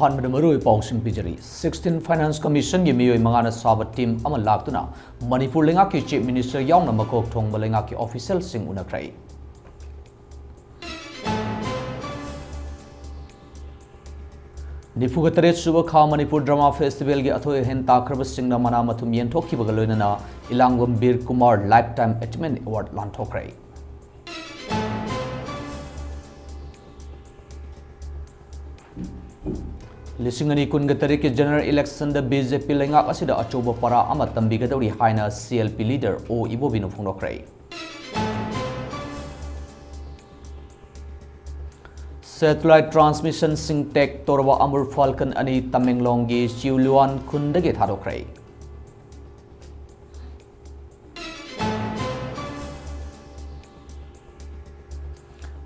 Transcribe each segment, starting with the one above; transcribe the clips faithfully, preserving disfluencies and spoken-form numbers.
ꯑꯍꯥꯟꯕꯗ ꯃꯔꯨꯑꯣꯏꯕ ꯄꯥꯎꯁꯤꯡ ꯄꯤꯖꯔꯤ꯫ Sixteen Finance Commission ꯒꯤ ꯃꯤꯑꯣꯏ ꯃꯉꯥꯅ ꯁꯥꯕ team ꯑꯃ ꯂꯥꯛꯇꯨꯅ ꯃꯅꯤꯄꯨꯔ ꯂꯩꯉꯥꯛꯀꯤ Chief Minister ꯌꯥꯎꯅ ꯃꯀꯣꯛ ꯊꯣꯡꯕ ꯂꯩꯉꯥꯛꯀꯤ official ꯁꯤꯡ ꯎꯅꯈ꯭ꯔꯦ꯫ ꯅꯤꯐꯨꯒ ꯇꯔꯦꯠ ꯁꯨꯕ ꯈꯥ ꯃꯅꯤꯄꯨꯔ Drama Festival ꯒꯤ ꯑꯊꯣꯏ ꯑꯍꯦꯟ ꯇꯥꯈ꯭ꯔꯕꯁꯤꯡꯅ ꯃꯅꯥ ꯃꯊꯨꯝ ꯌꯦꯟꯊꯣꯛꯈꯤꯕꯒ ꯂꯣꯏꯅꯅ ꯏꯂꯥꯡꯕꯝ ꯕꯤꯔ ꯀꯨꯃꯥꯔ Lifetime Achievement Award ꯂꯥꯟꯊꯣꯛꯈ꯭ꯔꯦ꯫ ꯂꯤꯁꯤꯡ ꯑꯅꯤ ꯀꯨꯟꯒ ꯇꯔꯦꯠꯀꯤ general election ꯗ B J P ꯂꯩꯉꯥꯛ ꯑꯁꯤꯗ ꯑꯆꯧꯕ ꯄꯔꯥ ꯑꯃ ꯇꯝꯕꯤꯒꯗꯧꯔꯤ ꯍꯥꯏꯅ C L P leader O Ibobina ꯐꯣꯡꯗꯣꯛꯈ꯭ꯔꯦ꯫ Satellite transmission ꯁꯤꯡ tag ꯇꯧꯔꯕ Amur Falcon ꯑꯅꯤ ꯇꯃꯦꯡꯂꯣꯡꯒꯤ ꯆꯤꯎꯂꯨꯋꯥꯟ ꯈꯨꯟꯗꯒꯤ ꯊꯥꯗꯣꯛꯈ꯭ꯔꯦ꯫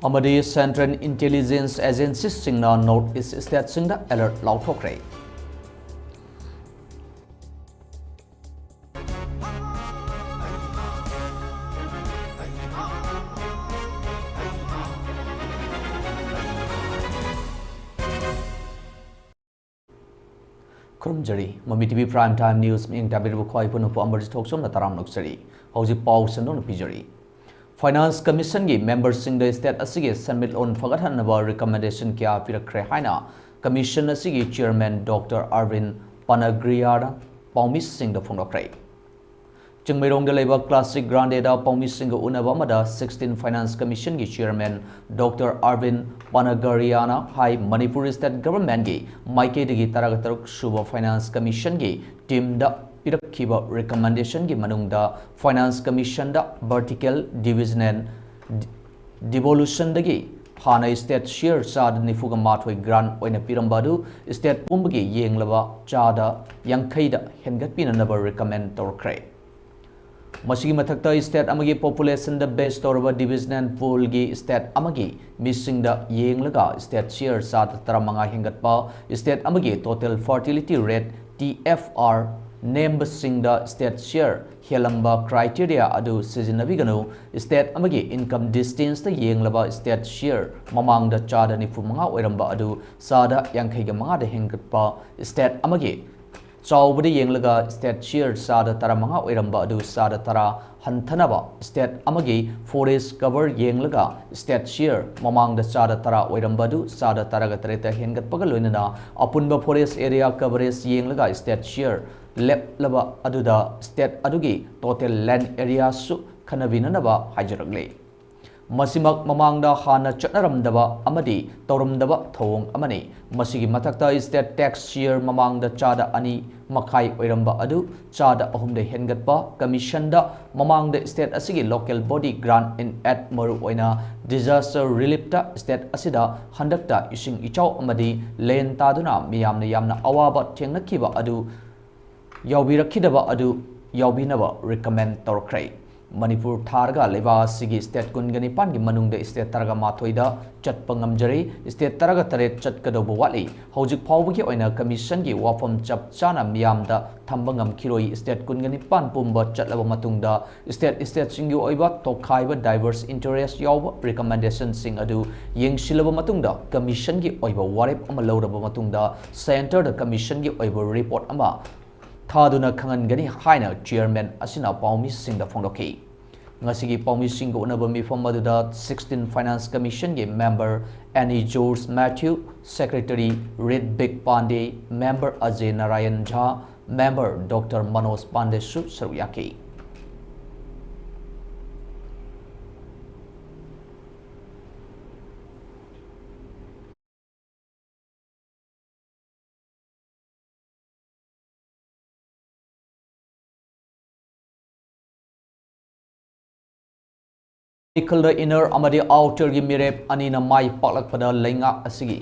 ꯑꯃꯗꯤ Central Intelligence Agency ꯁꯤꯡꯅ North East state ꯁꯤꯡꯗ alert ꯂꯥꯎꯊꯣꯛꯈ꯭ꯔꯦ꯫ ꯈꯨꯔꯨꯝꯖꯔꯤ꯫ ꯃꯃꯤ T V Prime Time News ꯃꯤꯠꯌꯦꯡ ꯇꯥꯕꯤꯔꯤꯕ ꯈ꯭ꯋꯥꯏ ꯄꯨꯟꯅ ꯄꯨ ꯑꯃꯔꯖꯤꯠ ꯊꯣꯛꯆꯣꯝꯅ ꯇꯔꯥꯝꯅ ꯑꯣꯛꯆꯔꯤ꯫ ꯍꯧꯖꯤꯛ ꯄꯥꯎ ꯁꯟꯗꯣꯛꯅ ꯄꯤꯖꯔꯤ꯫ Finance Commission ꯒꯤ member ꯁꯤꯡꯗ state ꯑꯁꯤꯒꯤ ꯁꯦꯟꯃꯤꯠꯂꯣꯟ ꯐꯒꯠꯍꯟꯅꯕ recommendation ꯀꯌꯥ ꯄꯤꯔꯛꯈ꯭ꯔꯦ ꯍꯥꯏꯅ commission ꯑꯁꯤꯒꯤ chairman Doctor Arvind Panagariana ꯄꯥꯎꯃꯤꯁꯤꯡꯗ ꯐꯣꯡꯗꯣꯛꯈ꯭ꯔꯦ꯫ ꯆꯤꯡꯃꯩꯔꯣꯡꯗ ꯂꯩꯕ Classic Grande ꯗ ꯄꯥꯎꯃꯤꯁꯤꯡꯒ ꯎꯅꯕ ꯑꯃꯗ Sixteen Finance Commission ꯒꯤ chairman Doctor Arvind Panagariana ꯍꯥꯏ, ꯃꯅꯤꯄꯨꯔ state government ꯒꯤ ꯃꯥꯏꯀꯩꯗꯒꯤ ꯇꯔꯥꯒ ꯇꯔꯨꯛ ꯁꯨꯕ Finance Commission ꯒꯤ team ꯗ ꯄꯤꯔꯛꯈꯤꯕ recommendation ꯒꯤ ꯃꯅꯨꯡꯗ Finance Commission the vertical division and devolution ꯗꯒꯤ ꯍꯥꯟꯅ state share ꯆꯥꯗ ꯅꯤꯐꯨꯒ ꯃꯥꯊꯣꯏ grant ꯑꯣꯏꯅ ꯄꯤꯔꯝꯕ ꯑꯗꯨ state ꯄꯨꯝꯕꯒꯤ ꯌꯦꯡꯂꯕ ꯆꯥꯗ ꯌꯥꯡꯈꯩꯗ ꯍꯦꯟꯒꯠꯄꯤꯅꯅꯕ recommend ꯇꯧꯔꯛꯈ꯭ꯔꯦ꯫ ꯃꯁꯤꯒꯤ ꯃꯊꯛꯇ state ꯑꯃꯒꯤ population ꯗ base ꯇꯧꯔꯕ division and pool ꯒꯤ state ꯑꯃꯒꯤ ꯃꯤꯁꯤꯡꯗ ꯌꯦꯡꯂꯒ state share ꯆꯥꯗ ꯇꯔꯥꯃꯉꯥ ꯍꯦꯟꯒꯠꯄ, state ꯑꯃꯒꯤ total fertility rate T F R ꯅꯦꯝꯕꯁꯤꯡꯗ state share ꯍꯦꯜꯂꯝꯕ criteria ꯑꯗꯨ ꯁꯤꯖꯤꯟꯅꯕꯤꯒꯅꯨ꯫ State ꯑꯃꯒꯤ income distinctꯇ ꯌꯦꯡꯂꯕ state share ꯃꯃꯥꯡꯗ ꯆꯥꯗ ꯅꯤꯐꯨ ꯃꯉꯥ ꯑꯣꯏꯔꯝꯕ ꯑꯗꯨ ꯆꯥꯗ ꯌꯥꯡꯈꯩꯒ ꯃꯉꯥꯗ ꯍꯦꯟꯒꯠꯄ, state ꯑꯃꯒꯤ ꯆꯥꯎꯕꯗ ꯌꯦꯡꯂꯒ state share ꯆꯥꯗ ꯇꯔꯥꯃꯉꯥ ꯑꯣꯏꯔꯝꯕ ꯑꯗꯨ ꯆꯥꯗ ꯇꯔꯥ ꯍꯟꯊꯅꯕ, state ꯑꯃꯒꯤ forest cover ꯌꯦꯡꯂꯒ state share ꯃꯃꯥꯡꯗ ꯆꯥꯗ ꯇꯔꯥ ꯑꯣꯏꯔꯝꯕ ꯑꯗꯨ ꯆꯥꯗ ꯇꯔꯥꯒ ꯇꯔꯦꯠꯇ ꯍꯦꯟꯒꯠꯄꯒ ꯂꯣꯏꯅꯅ ꯑꯄꯨꯟꯕ forest area coverage ꯌꯦꯡꯂꯒ state share ꯂꯦꯞꯂꯕ ꯑꯗꯨꯗ state ꯑꯗꯨꯒꯤ total land areaꯁꯨ ꯈꯟꯅꯕꯤꯅꯅꯕ ꯍꯥꯏꯖꯔꯛꯂꯤ꯫ ꯃꯁꯤꯃꯛ ꯃꯃꯥꯡꯗ ꯍꯥꯟꯅ ꯆꯠꯅꯔꯝꯗꯕ ꯑꯃꯗꯤ ꯇꯧꯔꯝꯗꯕ ꯊꯧꯑꯣꯡ ꯑꯃꯅꯤ꯫ ꯃꯁꯤꯒꯤ ꯃꯊꯛꯇ state tax share ꯃꯃꯥꯡꯗ ꯆꯥꯗ ꯑꯅꯤ ꯃꯈꯥꯏ ꯑꯣꯏꯔꯝꯕ ꯑꯗꯨ ꯆꯥꯗ ꯑꯍꯨꯝꯗ ꯍꯦꯟꯒꯠꯄ, commissionꯗ ꯃꯃꯥꯡꯗ state ꯑꯁꯤꯒꯤ local body grant in aid, ꯃꯔꯨꯑꯣꯏꯅ disaster reliefꯇ state ꯑꯁꯤꯗ ꯍꯟꯗꯛꯇ ꯏꯁꯤꯡ ꯏꯆꯥꯎ ꯑꯃꯗꯤ ꯂꯦꯟ ꯇꯥꯗꯨꯅ ꯃꯤꯌꯥꯝꯅ ꯌꯥꯝꯅ ꯑꯋꯥꯕ ꯊꯦꯡꯅꯈꯤꯕ ꯑꯗꯨ ꯌꯥꯎꯕꯤꯔꯛꯈꯤꯗꯕ ꯑꯗꯨ ꯌꯥꯎꯕꯤꯅꯕ recommend ꯇꯧꯔꯛꯈ꯭ꯔꯦ꯫ ꯃꯅꯤꯄꯨꯔ ꯊꯥꯔꯒ ꯂꯩꯕꯥꯛ ꯑꯁꯤꯒꯤ state ꯀꯨꯟꯒ ꯅꯤꯄꯥꯟꯒꯤ ꯃꯅꯨꯡꯗ state ꯇꯔꯥꯒ ꯃꯥꯊꯣꯏꯗ ꯆꯠꯄ ꯉꯝꯖꯔꯦ꯫ State ꯇꯔꯥꯒ ꯇꯔꯦꯠ ꯆꯠꯀꯗꯧꯕ ꯋꯥꯠꯂꯤ꯫ ꯍꯧꯖꯤꯛ ꯐꯥꯎꯕꯒꯤ ꯑꯣꯏꯅ commissionꯒꯤ ꯋꯥꯐꯝ ꯆꯞ ꯆꯥꯅ ꯃꯤꯌꯥꯝꯗ ꯊꯝꯕ ꯉꯝꯈꯤꯔꯣꯏ꯫ State ꯀꯨꯟꯒ ꯅꯤꯄꯥꯟ ꯄꯨꯝꯕ ꯆꯠꯂꯕ ꯃꯇꯨꯡꯗ state stateꯁꯤꯡꯒꯤ ꯑꯣꯏꯕ ꯇꯣꯈꯥꯏꯕ diverse interest ꯌꯥꯎꯕ recommendationꯁꯤꯡ ꯑꯗꯨ ꯌꯦꯡꯁꯤꯜꯂꯕ ꯃꯇꯨꯡꯗ commissionꯒꯤ ꯑꯣꯏꯕ ꯋꯥꯔꯦꯞ ꯑꯃ ꯂꯧꯔꯕ ꯃꯇꯨꯡꯗ centreꯗ commissionꯒꯤ ꯑꯣꯏꯕ report ꯑꯃ ꯊꯥꯗꯨꯅ ꯈꯪꯍꯟꯒꯅꯤ ꯍꯥꯏꯅ chairman ꯑꯁꯤꯅ ꯄꯥꯎꯃꯤꯁꯤꯡꯗ ꯐꯣꯡꯗꯣꯛꯈꯤ꯫ ꯉꯁꯤꯒꯤ ꯄꯥꯎꯃꯤꯁꯤꯡꯒ ꯎꯅꯕ ꯃꯤꯐꯝ ꯑꯗꯨꯗ sixteen Finance Commissionꯒꯤ member Annie George Mathew, secretary Ritvik Pandey, member Ajay Narayan Jha, member Doctor Manoj Pandeyꯁꯨ ꯁꯔꯨꯛ ꯌꯥꯈꯤ꯫ ꯏꯈꯜꯗ inner ꯑꯃꯗꯤ outerꯒꯤ ꯃꯤꯔꯦꯞ ꯑꯅꯤꯅ ꯃꯥꯏ ꯄꯥꯛꯂꯛꯄꯗ ꯂꯩꯉꯥꯛ ꯑꯁꯤꯒꯤ,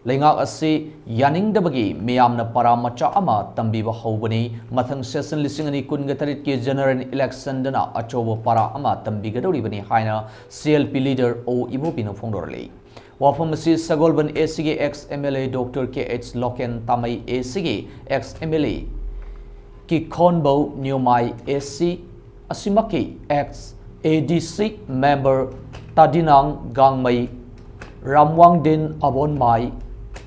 ꯂꯩꯉꯥꯛ ꯑꯁꯤ ꯌꯥꯅꯤꯡꯗꯕꯒꯤ ꯃꯤꯌꯥꯝꯅ ꯄꯔꯥ ꯃꯆꯥ ꯑꯃ ꯇꯝꯕꯤꯕ ꯍꯧꯕꯅꯤ꯫ ꯃꯊꯪ session ꯂꯤꯁꯤꯡ ꯑꯅꯤ ꯀꯨꯟꯒ ꯇꯔꯦꯠꯀꯤ general electionꯗꯅ ꯑꯆꯧꯕ ꯄꯔꯥ ꯑꯃ ꯇꯝꯕꯤꯒꯗꯧꯔꯤꯕꯅꯤ ꯍꯥꯏꯅ CLP leader ꯑꯣ ꯏꯕꯣꯕꯤꯅ ꯐꯣꯡꯗꯣꯔꯛꯂꯤ꯫ ꯋꯥꯐꯝ ꯑꯁꯤ ꯁꯒꯣꯜꯕꯟ ACꯒꯤ ex MLA Doctor KH Loken, Tamei ACꯒꯤ ex MLA Kikhonbou Newmai A C ꯑꯁꯤꯃꯛꯀꯤ ex A D C member Tadinang Gangmei, Ramwangdin Abonmai,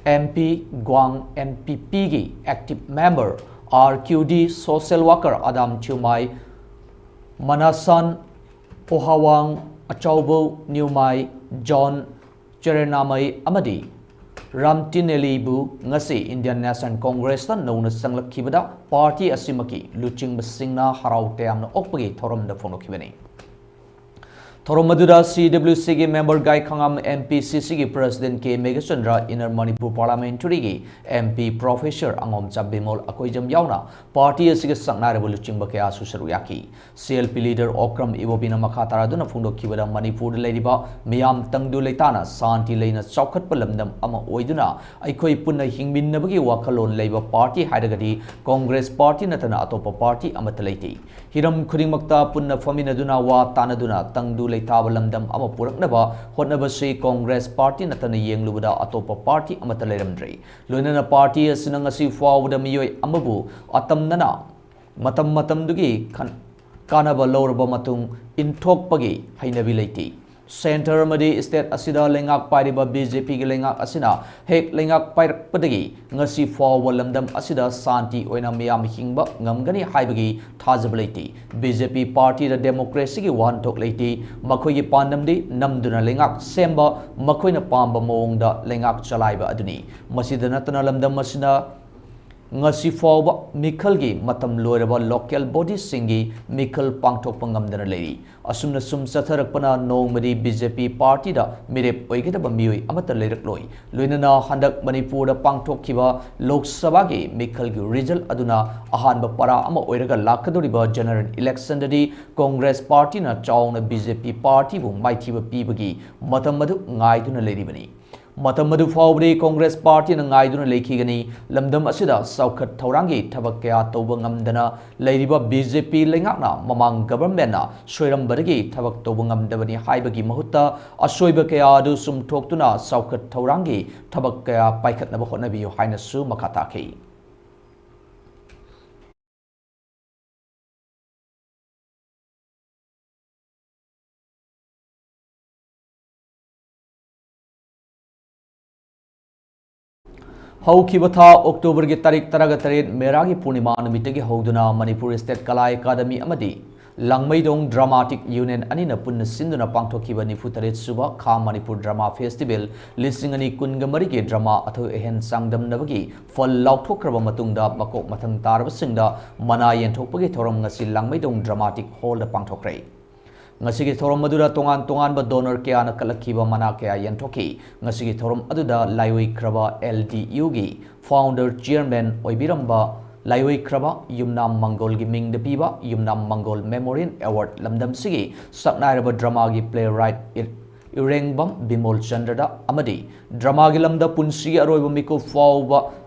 M P ꯒ꯭ꯋꯥꯡ N P P ꯒꯤ active member, R Q D social worker Adam Thiumai, Manashan Pohawang, Achoubou Newmai John, Cherenamei ꯑꯃꯗꯤ ꯔꯥꯝꯇꯤꯅꯦꯂꯤꯕꯨ ꯉꯁꯤ Indian National Congress ꯇ ꯅꯧꯅ ꯆꯪꯂꯛꯈꯤꯕꯗ party ꯑꯁꯤꯃꯛꯀꯤ ꯂꯨꯆꯤꯡꯕꯁꯤꯡꯅ ꯍꯔꯥꯎ ꯇꯌꯥꯝꯅ ꯑꯣꯛꯄꯒꯤ ꯊꯧꯔꯝꯗ ꯐꯣꯡꯗꯣꯛꯈꯤꯕꯅꯤ꯫ ꯊꯧꯔꯝ ꯑꯗꯨꯗ C W C ꯒꯤ member ꯒꯥꯏꯈꯉꯥꯝ, M P C C ꯒꯤ president K Meghachandra, Inner Manipur Parliamentary ꯒꯤ M P Professor ꯑꯉꯣꯝꯆꯥ Bimol Akoijam ꯌꯥꯎꯅ party ꯑꯁꯤꯒ ꯁꯛꯅꯥꯏꯔꯕ ꯂꯨꯆꯤꯡꯕ ꯀꯌꯥꯁꯨ ꯁꯔꯨꯛ ꯌꯥꯈꯤ꯫ C L P leader Okram ꯏꯕꯣꯕꯤꯅ ꯃꯈꯥ ꯇꯥꯔꯗꯨꯅ ꯐꯣꯡꯗꯣꯛꯈꯤꯕꯗ, ꯃꯅꯤꯄꯨꯔꯗ ꯂꯩꯔꯤꯕ ꯃꯤꯌꯥꯝ ꯇꯪꯗꯨ ꯂꯩꯇꯥꯅ ꯁꯥꯟꯇꯤ ꯂꯩꯅ ꯆꯥꯎꯈꯠꯄ ꯂꯝꯗꯝ ꯑꯃ ꯑꯣꯏꯗꯨꯅ ꯑꯩꯈꯣꯏ ꯄꯨꯟꯅ ꯍꯤꯡꯃꯤꯟꯅꯕꯒꯤ ꯋꯥꯈꯜꯂꯣꯟ ꯂꯩꯕ party ꯍꯥꯏꯔꯒꯗꯤ Congress party ꯅꯠꯇꯅ ꯑꯇꯣꯞꯄ party ꯑꯃꯠꯇ ꯂꯩꯇꯦ꯫ ꯍꯤꯔꯝ ꯈꯨꯗꯤꯡꯃꯛꯇ ꯄꯨꯟꯅ ꯐꯝꯃꯤꯟꯅꯗꯨꯅ ꯋꯥ ꯇꯥꯅꯗꯨꯅ ꯇꯪꯗꯨ ꯂꯩꯇꯥꯕ ꯂꯝꯗꯝ ꯑꯃ ꯄꯨꯔꯛꯅꯕ ꯍꯣꯠꯅꯕꯁꯤ Congress party ꯅꯠꯇꯅ ꯌꯦꯡꯂꯨꯕꯗ ꯑꯇꯣꯞꯄ party ꯑꯃꯠꯇ ꯂꯩꯔꯝꯗ꯭ꯔꯦ꯫ ꯂꯣꯏꯅꯅ party ꯑꯁꯤꯅ ꯉꯁꯤ ꯐꯥꯎꯕꯗ ꯃꯤꯑꯣꯏ ꯑꯃꯕꯨ ꯑꯇꯝꯅꯅ ꯃꯇꯝ ꯃꯇꯝꯗꯨꯒꯤ ꯈꯟ-, ꯀꯥꯟꯅꯕ ꯂꯧꯔꯕ ꯃꯇꯨꯡ ꯏꯟꯊꯣꯛꯄꯒꯤ ꯍꯩꯅꯕꯤ ꯂꯩꯇꯦ꯫ Centre ꯑꯃꯗꯤ state ꯑꯁꯤꯗ ꯂꯩꯉꯥꯛ ꯄꯥꯏꯔꯤꯕ B J P ꯒꯤ ꯂꯩꯉꯥꯛ ꯑꯁꯤꯅ ꯍꯦꯛ ꯂꯩꯉꯥꯛ ꯄꯥꯏꯔꯛꯄꯗꯒꯤ ꯉꯁꯤ ꯐꯥꯎꯕ ꯂꯝꯗꯝ ꯑꯁꯤꯗ ꯁꯥꯟꯇꯤ ꯑꯣꯏꯅ ꯃꯤꯌꯥꯝ ꯍꯤꯡꯕ ꯉꯝꯒꯅꯤ ꯍꯥꯏꯕꯒꯤ ꯊꯥꯖꯕ ꯂꯩꯇꯦ꯫ B J P party ꯗ democracy ꯒꯤ ꯋꯥꯍꯟꯊꯣꯛ ꯂꯩꯇꯦ꯫ ꯃꯈꯣꯏꯒꯤ ꯄꯥꯟꯗꯝꯗꯤ ꯅꯝꯗꯨꯅ ꯂꯩꯉꯥꯛ ꯁꯦꯝꯕ, ꯃꯈꯣꯏꯅ ꯄꯥꯝꯕ ꯃꯑꯣꯡꯗ ꯂꯩꯉꯥꯛ ꯆꯂꯥꯏꯕ ꯑꯗꯨꯅꯤ꯫ ꯃꯁꯤꯗ ꯅꯠꯇꯅ ꯂꯝꯗꯝ ꯑꯁꯤꯅ ꯉꯁꯤ ꯐꯥꯎꯕ ꯃꯤꯈꯜꯒꯤ ꯃꯇꯝ ꯂꯣꯏꯔꯕ local body ꯁꯤꯡꯒꯤ ꯃꯤꯈꯜ ꯄꯥꯡꯊꯣꯛꯄ ꯉꯝꯗꯅ ꯂꯩꯔꯤ꯫ ꯑꯁꯨꯝꯅ ꯁꯨꯝ ꯆꯠꯊꯔꯛꯄꯅ ꯅꯣꯡꯃꯗꯤ B J P party ꯗ ꯃꯤꯔꯦꯞ ꯑꯣꯏꯒꯗꯕ ꯃꯤꯑꯣꯏ ꯑꯃꯠꯇ ꯂꯩꯔꯛꯂꯣꯏ꯫ ꯂꯣꯏꯅꯅ ꯍꯟꯗꯛ ꯃꯅꯤꯄꯨꯔꯗ ꯄꯥꯡꯊꯣꯛꯈꯤꯕ ꯂꯣꯛ ꯁꯚꯥꯒꯤ ꯃꯤꯈꯜꯒꯤ result ꯑꯗꯨꯅ ꯑꯍꯥꯟꯕ ꯄꯔꯥ ꯑꯃ ꯑꯣꯏꯔꯒ ꯂꯥꯛꯀꯗꯧꯔꯤꯕ general election ꯗꯗꯤ Congress party ꯅ ꯆꯥꯎꯅ B J P party ꯕꯨ ꯃꯥꯏꯊꯤꯕ ꯄꯤꯕꯒꯤ ꯃꯇꯝ ꯑꯗꯨ ꯉꯥꯏꯗꯨꯅ ꯂꯩꯔꯤꯕꯅꯤ꯫ ꯃꯇꯝ ꯑꯗꯨ ꯐꯥꯎꯕꯗꯤ Congress party ꯅ ꯉꯥꯏꯗꯨꯅ ꯂꯩꯈꯤꯒꯅꯤ꯫ ꯂꯝꯗꯝ ꯑꯁꯤꯗ ꯆꯥꯎꯈꯠ ꯊꯧꯔꯥꯡꯒꯤ ꯊꯕꯛ ꯀꯌꯥ ꯇꯧꯕ ꯉꯝꯗꯅ ꯂꯩꯔꯤꯕ B J P ꯂꯩꯉꯥꯛꯅ ꯃꯃꯥꯡ government ꯅ ꯁꯣꯏꯔꯝꯕꯗꯒꯤ ꯊꯕꯛ ꯇꯧꯕ ꯉꯝꯗꯕꯅꯤ ꯍꯥꯏꯕꯒꯤ ꯃꯍꯨꯠꯇ ꯑꯁꯣꯏꯕ ꯀꯌꯥ ꯑꯗꯨ ꯆꯨꯝꯊꯣꯛꯇꯨꯅ ꯆꯥꯎꯈꯠ ꯊꯧꯔꯥꯡꯒꯤ ꯊꯕꯛ ꯀꯌꯥ ꯄꯥꯏꯈꯠꯅꯕ ꯍꯣꯠꯅꯕꯤꯌꯨ ꯍꯥꯏꯅꯁꯨ ꯃꯈꯥ ꯇꯥꯈꯤ꯫ ꯍꯧꯈꯤꯕ ꯊꯥ ꯑꯣꯛꯇꯣꯕꯔꯒꯤ ꯇꯥꯔꯤꯛ ꯇꯔꯥꯒ ꯇꯔꯦꯠ ꯃꯦꯔꯥꯒꯤ ꯄꯨꯔꯅꯤꯃꯥ ꯅꯨꯃꯤꯠꯇꯒꯤ ꯍꯧꯗꯨꯅ ꯃꯅꯤꯄꯨꯔ ꯁ꯭ꯇꯦꯠ ꯀꯂꯥ ꯑꯦꯀꯥꯗꯃꯤ ꯑꯃꯗꯤ ꯂꯥꯡꯃꯩꯗꯣꯡ ꯗ꯭ꯔꯃꯥꯇꯤꯛ ꯌꯨꯅꯤꯌꯟ ꯑꯅꯤꯅ ꯄꯨꯟꯅ ꯁꯤꯟꯗꯨꯅ ꯄꯥꯡꯊꯣꯛꯈꯤꯕ ꯅꯤꯐꯨ ꯇꯔꯦꯠ ꯁꯨꯕ ꯈꯥ ꯃꯅꯤꯄꯨꯔ ꯗ꯭ꯔꯃꯥ ꯐꯦꯁꯇꯤꯚꯦꯜ ꯂꯤꯁꯤꯡ ꯑꯅꯤ ꯀꯨꯟꯒ ꯃꯔꯤꯒꯤ ꯗ꯭ꯔꯃꯥ ꯑꯊꯣꯏ ꯑꯍꯦꯟ ꯆꯥꯡꯗꯝꯅꯕꯒꯤ ꯐꯜ ꯂꯥꯎꯊꯣꯛꯈ꯭ꯔꯕ ꯃꯇꯨꯡꯗ ꯃꯀꯣꯛ ꯃꯊꯪ ꯇꯥꯔꯕꯁꯤꯡꯗ ꯃꯅꯥ ꯌꯦꯟꯊꯣꯛꯄꯒꯤ ꯊꯧꯔꯝ ꯉꯁꯤ ꯂꯥꯡꯃꯩꯗꯣꯡ ꯗ꯭ꯔꯃꯥꯇꯤꯛ ꯍꯣꯜꯗ ꯄꯥꯡꯊꯣꯛꯈ꯭ꯔꯦ꯫ ꯉꯁꯤꯒꯤ ꯊꯧꯔꯝ ꯑꯗꯨꯗ ꯇꯣꯉꯥꯟ ꯇꯣꯉꯥꯟꯕ ꯗꯣꯅꯔ ꯀꯌꯥꯅ ꯀꯠꯂꯛꯈꯤꯕ ꯃꯅꯥ ꯀꯌꯥ ꯌꯦꯟꯊꯣꯛꯈꯤ꯫ ꯉꯁꯤꯒꯤ ꯊꯧꯔꯝ ꯑꯗꯨꯗ ꯂꯥꯏꯑꯣꯏꯈ꯭ꯔꯕ ꯑꯦꯜ ꯗꯤ ꯌꯨꯒꯤ ꯐꯥꯎꯟꯗꯔ ꯆꯤꯌꯔꯃꯦꯟ ꯑꯣꯏꯕꯤꯔꯝꯕ ꯂꯥꯏꯑꯣꯏꯈ꯭ꯔꯕ ꯌꯨꯝꯅꯥꯝ ꯃꯪꯒꯣꯜꯒꯤ ꯃꯤꯡꯗ ꯄꯤꯕ ꯌꯨꯝꯅꯥꯝ ꯃꯪꯒꯣꯜ ꯃꯦꯃꯣꯔꯤꯌꯦꯜ ꯑꯦꯋꯥꯔꯗ ꯂꯝꯗꯝꯁꯤꯒꯤ ꯁꯛꯅꯥꯏꯔꯕ ꯗ꯭ꯔꯃꯥꯒꯤ ꯄ꯭ꯂꯦ ꯔꯥꯏꯠ ꯏꯔꯦꯡꯕꯝ ꯕꯤꯃꯣꯜ ꯆꯟꯗ꯭ꯔꯗ ꯑꯃꯗꯤ ꯗ꯭ꯔꯃꯥꯒꯤ ꯂꯝꯗ ꯄꯨꯟꯁꯤꯒꯤ ꯑꯔꯣꯏꯕ ꯃꯤꯀꯨꯞ ꯐꯥꯎꯕ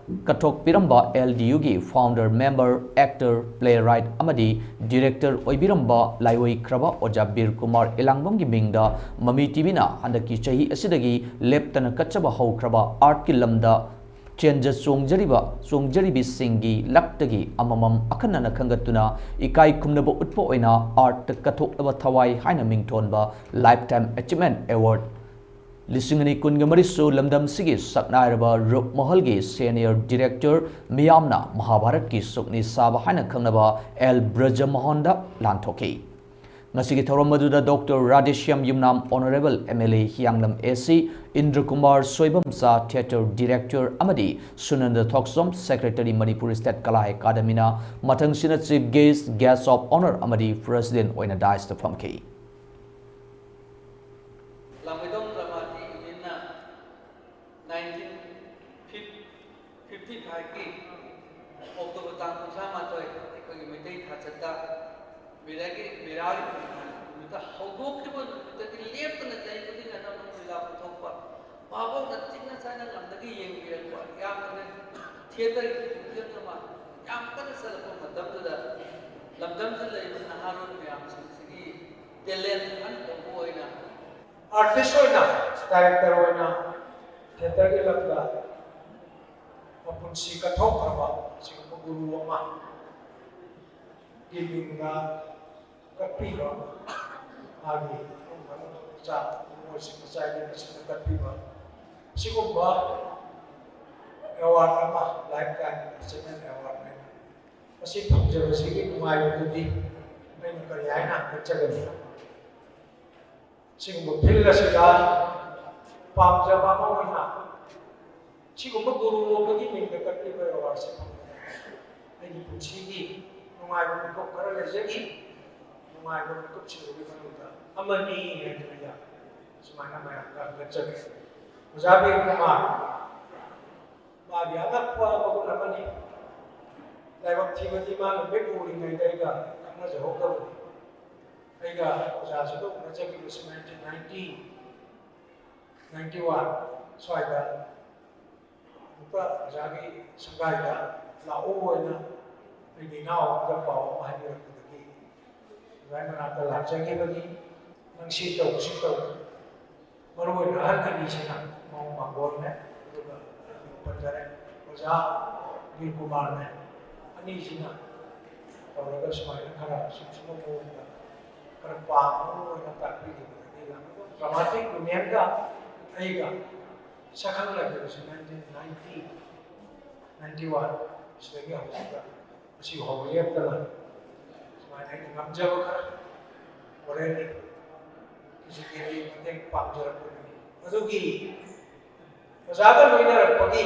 ꯀꯠꯊꯣꯛꯄꯤꯔꯝꯕ ꯑꯦꯜ ꯗꯤ ꯌꯨꯒꯤ founder, member, actor, playwright ꯑꯃꯗꯤ ꯗꯤꯔꯦꯛꯇꯔ ꯑꯣꯏꯕꯤꯔꯝꯕ ꯂꯥꯏꯑꯣꯏꯈ꯭ꯔꯕ ꯑꯣꯖꯥ ꯕꯤꯔ ꯀꯨꯃꯥꯔ ꯏꯂꯥꯡꯕꯝꯒꯤ ꯃꯤꯡꯗ ꯃꯃꯤ ꯇꯤꯚꯤꯅ ꯍꯟꯗꯛꯀꯤ ꯆꯍꯤ ꯑꯁꯤꯗꯒꯤ ꯂꯦꯞꯇꯅ ꯀꯠꯆꯕ ꯍꯧꯈ꯭ꯔꯕ ꯑꯥꯔꯠꯀꯤ ꯂꯝꯗ ꯆꯦꯟꯖ ꯆꯣꯡꯖꯔꯤꯕ ꯆꯣꯡꯖꯔꯤꯕꯤꯁꯤꯡꯒꯤ ꯂꯛꯇꯒꯤ ꯑꯃꯃꯝ ꯑꯈꯟꯅꯅ ꯈꯟꯒꯠꯇꯨꯅ ꯏꯀꯥꯏ ꯈꯨꯝꯅꯕ ꯎꯠꯄ ꯑꯣꯏꯅ ꯑꯥꯔꯠꯇ ꯀꯠꯊꯣꯛꯂꯕ ꯊꯋꯥꯏ ꯍꯥꯏꯅ ꯃꯤꯡꯊꯣꯟꯕ ꯂꯥꯏꯐ ꯇꯥꯏꯝ ꯑꯦꯆꯤꯞꯃꯦꯟ ꯑꯦꯋꯥꯔꯗ ꯂꯤꯁꯤꯡ ꯑꯅꯤ ꯀꯨꯟꯒ ꯃꯔꯤꯁꯨ ꯂꯝꯗꯝꯁꯤꯒꯤ ꯁꯛꯅꯥꯏꯔꯕ ꯔꯨꯞꯃꯍꯜꯒꯤ ꯁꯦꯅꯤꯌꯔ ꯗꯤꯔꯦꯛꯇꯔ ꯃꯤꯌꯥꯝꯅ ꯃꯍꯥꯚꯥꯔꯠꯀꯤ ꯁꯨꯛꯅꯤ ꯁꯥꯕ ꯍꯥꯏꯅ ꯈꯪꯅꯕ ꯑꯦꯜ ꯕ꯭ꯔꯖꯃꯣꯍꯟꯗ ꯂꯥꯟꯊꯣꯛꯈꯤ꯫ ꯉꯁꯤꯒꯤ ꯊꯧꯔꯝ ꯑꯗꯨꯗ doctor Radheshyam Yumnam, honourable M L A Heiyanglam A C Indrakumar Soibamcha, theatre director ꯑꯃꯗꯤ ꯁꯨꯅꯟꯗ ꯊꯣꯛꯆꯣꯝ, ꯁꯦꯀ꯭ꯔꯦꯇꯔꯤ, ꯃꯅꯤꯄꯨꯔ ꯁ꯭ꯇꯦꯠ ꯀꯂꯥ ꯑꯦꯀꯥꯗꯃꯤꯅ ꯃꯊꯪꯁꯤꯅ chief guest, guest of honour ꯑꯃꯗꯤ ꯄ꯭ꯔꯦꯁꯤꯗꯦꯟꯠ ꯑꯣꯏꯅ ꯗꯥꯏꯁꯇ ꯐꯝꯈꯤ꯫ ꯂꯥꯡꯃꯩꯗꯣꯡ ꯗ꯭ꯔꯃꯥꯇꯤꯛ ꯌꯨꯅꯤꯌꯟꯅ ꯅꯥꯏꯟꯇꯤꯟ ꯐꯤꯐꯇꯤ ꯐꯥꯏꯚꯀꯤ ꯑꯣꯛꯇꯣꯕꯔ ꯇꯥꯡ ꯀꯨꯟꯊ꯭ꯔꯥ ꯃꯥꯊꯣꯏ, ꯑꯩꯈꯣꯏꯒꯤ ꯃꯩꯇꯩ ꯊꯥꯆꯠꯇ ꯃꯦꯔꯥꯒꯤ, ꯃꯦꯔꯥꯒꯤ ꯅꯨꯃꯤꯠꯇ ꯍꯧꯗꯣꯛꯈꯤꯕ ꯅꯨꯃꯤꯠꯇꯒꯤ ꯂꯦꯞꯇꯅ ꯆꯍꯤ ꯈꯨꯗꯤꯡꯒꯤ ꯑꯅꯧꯕ ꯂꯤꯂꯥ ꯄꯨꯊꯣꯛꯄ, ꯃꯍꯥꯛꯐꯥꯎꯅ ꯆꯤꯛꯅ ꯆꯥꯏꯅ ꯉꯝꯗꯒꯤ ꯌꯦꯡꯕꯤꯔꯛꯄ ꯌꯥꯝꯅ ꯊꯤꯌꯦꯇꯔꯒꯤ ꯄꯨꯛꯅꯤꯡ ꯑꯃ ꯌꯥꯝ ꯀꯟꯅ ꯆꯠꯂꯛꯄ ꯃꯇꯝꯗꯨꯗ ꯂꯝꯗꯝꯁꯤꯗ ꯂꯩꯔꯤꯕ ꯅꯍꯥꯔꯣꯜ ꯃꯌꯥꯝꯁꯤꯡꯁꯤꯒꯤ ꯇꯦꯂꯦꯟ ꯍꯟ ꯇꯧꯕ ꯑꯣꯏꯅ ꯑꯥꯔꯇꯤꯁ ꯑꯣꯏꯅ, ꯗꯥꯏꯔꯦꯛꯇꯔ ꯑꯣꯏꯅ ꯊꯤꯌꯦꯇꯔꯒꯤ ꯂꯝꯗ ꯃꯄꯨꯟꯁꯤ ꯀꯠꯊꯣꯛꯈ꯭ꯔꯕ ꯑꯁꯤꯒꯨꯝꯕ ꯒꯨꯔꯨ ꯑꯃꯒꯤ ꯃꯤꯡꯗ ꯀꯠꯄꯤꯕ, ꯃꯥꯒꯤ ꯏꯃꯨꯡ ꯃꯅꯨꯡ ꯃꯆꯥ ꯃꯣꯏꯁꯤꯡ ꯃꯆꯥ ꯏꯕꯦꯝꯃꯁꯤꯡꯗ ꯀꯠꯄꯤꯕ, ꯁꯤꯒꯨꯝꯕ ꯑꯦꯋꯥꯔꯗ ꯑꯃ, ꯂꯥꯏꯐ ꯇꯥꯏꯝ ꯑꯦꯆꯤꯚꯃꯦꯟ ꯑꯦꯋꯥꯔꯗ ꯍꯥꯏꯅ, ꯃꯁꯤ ꯐꯪꯖꯕꯁꯤꯒꯤ ꯅꯨꯡꯉꯥꯏꯕꯗꯨꯗꯤ ꯑꯩꯅ ꯀꯔꯤ ꯍꯥꯏꯅ ꯍꯥꯞꯀꯠꯆꯒꯅꯤ? ꯁꯤꯒꯨꯝꯕ ꯐꯤꯜ ꯑꯁꯤꯗ ꯄꯥꯝꯖꯕ ꯑꯃ ꯑꯣꯏꯅ ꯁꯤꯒꯨꯝꯕ ꯒꯨꯔꯨ ꯑꯃꯒꯤ ꯃꯤꯡꯗ ꯀꯠꯂꯤꯕ ꯑꯦꯋꯥꯔꯗꯁꯦ ꯐꯪꯕꯗ ꯑꯩꯒꯤ ꯄꯨꯟꯁꯤꯒꯤ ꯅꯨꯡꯉꯥꯏꯕ ꯃꯤꯀꯨꯞ ꯈꯔ ꯂꯩꯖꯈꯤ꯫ ꯅꯨꯡꯉꯥꯏꯕ ꯃꯤꯀꯨꯞꯁꯤꯡꯗꯨꯒꯤ ꯃꯅꯨꯡꯗ ꯑꯃꯅꯤ ꯍꯥꯏꯗꯅ ꯑꯩꯅ ꯁꯨꯃꯥꯏꯅ ꯃꯌꯥꯝꯗ ꯍꯥꯞꯀꯠꯆꯒꯦ꯫ ꯑꯣꯖꯥ ꯕꯤꯔ ꯀꯨꯃꯥꯔ, ꯃꯥꯒꯤ ꯑꯉꯛꯄ ꯃꯒꯨꯟ ꯑꯃꯅꯤ꯫ ꯂꯥꯏꯕꯛ ꯊꯤꯕꯗꯤ ꯃꯥꯅ ꯃꯤꯠ ꯎꯔꯤꯉꯩꯗ ꯑꯩꯒ ꯈꯪꯅꯖꯍꯧꯗꯕꯅꯤ꯫ ꯑꯩꯒ ꯑꯣꯖꯥꯁꯤꯒ ꯎꯅꯖꯈꯤꯕꯁꯤ ꯅꯥꯏꯟꯇꯤꯟ ꯅꯥꯏꯟꯇꯤ, ꯅꯥꯏꯟꯇꯤ ꯋꯥꯟ ꯁ꯭ꯋꯥꯏꯗ ꯑꯃꯨꯛꯇ ꯑꯣꯖꯥꯒꯤ ꯁꯪꯒꯥꯏꯗ ꯂꯥꯛꯎ ꯍꯥꯏꯅ ꯑꯩꯒꯤ ꯏꯅꯥꯎ ꯑꯃꯗ ꯄꯥꯎ ꯑꯃ ꯍꯥꯏꯕꯤꯔꯛꯄꯗꯒꯤ ꯑꯣꯖꯥꯒꯤ ꯃꯅꯥꯛꯇ ꯂꯥꯛꯆꯈꯤꯕꯅꯤ꯫ ꯅꯪ ꯁꯤ ꯇꯧ, ꯁꯤ ꯇꯧ꯫ ꯃꯔꯨ ꯑꯣꯏꯅ ꯑꯍꯜ ꯑꯅꯤꯁꯤꯅ ꯃꯑꯣꯡ ꯃꯥꯡꯒꯣꯜꯅꯦ, ꯑꯗꯨꯒ ꯑꯩꯅ ꯄꯟꯖꯔꯦ, ꯑꯣꯖꯥ ꯕꯤꯔ ꯀꯨꯃꯥꯔꯅꯦ꯫ ꯑꯅꯤꯁꯤꯅ ꯇꯧꯔꯒ ꯁꯨꯃꯥꯏꯅ ꯈꯔ ꯁꯨꯝ ꯁꯨꯝꯕ ꯃꯑꯣꯡꯗ ꯈꯔ ꯄꯥꯝꯕ ꯑꯣꯏꯅ ꯇꯥꯛꯄꯤꯈꯤꯕꯗꯒꯤ ꯌꯥꯝ ꯗ꯭ꯔꯃꯥꯇꯤꯛ ꯌꯨꯅꯤꯌꯟꯒ ꯑꯩꯒ ꯁꯛꯈꯪꯅꯈꯤꯕꯁꯤ ꯅꯥꯏꯟꯇꯤꯟ ꯅꯥꯏꯟꯇꯤ, ꯅꯥꯏꯟꯇꯤ ꯋꯥꯟ ꯁꯤꯗꯒꯤ ꯍꯧꯔꯒ ꯃꯁꯤ ꯍꯧꯕ ꯂꯦꯞꯇꯅ ꯁꯨꯃꯥꯏꯅ ꯑꯩꯅ ꯉꯝꯖꯕ ꯈꯔ ꯃꯣꯔꯦꯜꯂꯤ, ꯐꯤꯖꯤꯀꯦꯜꯂꯤ ꯃꯇꯦꯡ ꯄꯥꯡꯖꯔꯛꯄꯅꯤ꯫ ꯃꯗꯨꯒꯤ ꯑꯣꯖꯥꯒ ꯂꯣꯏꯅꯔꯛꯄꯒꯤ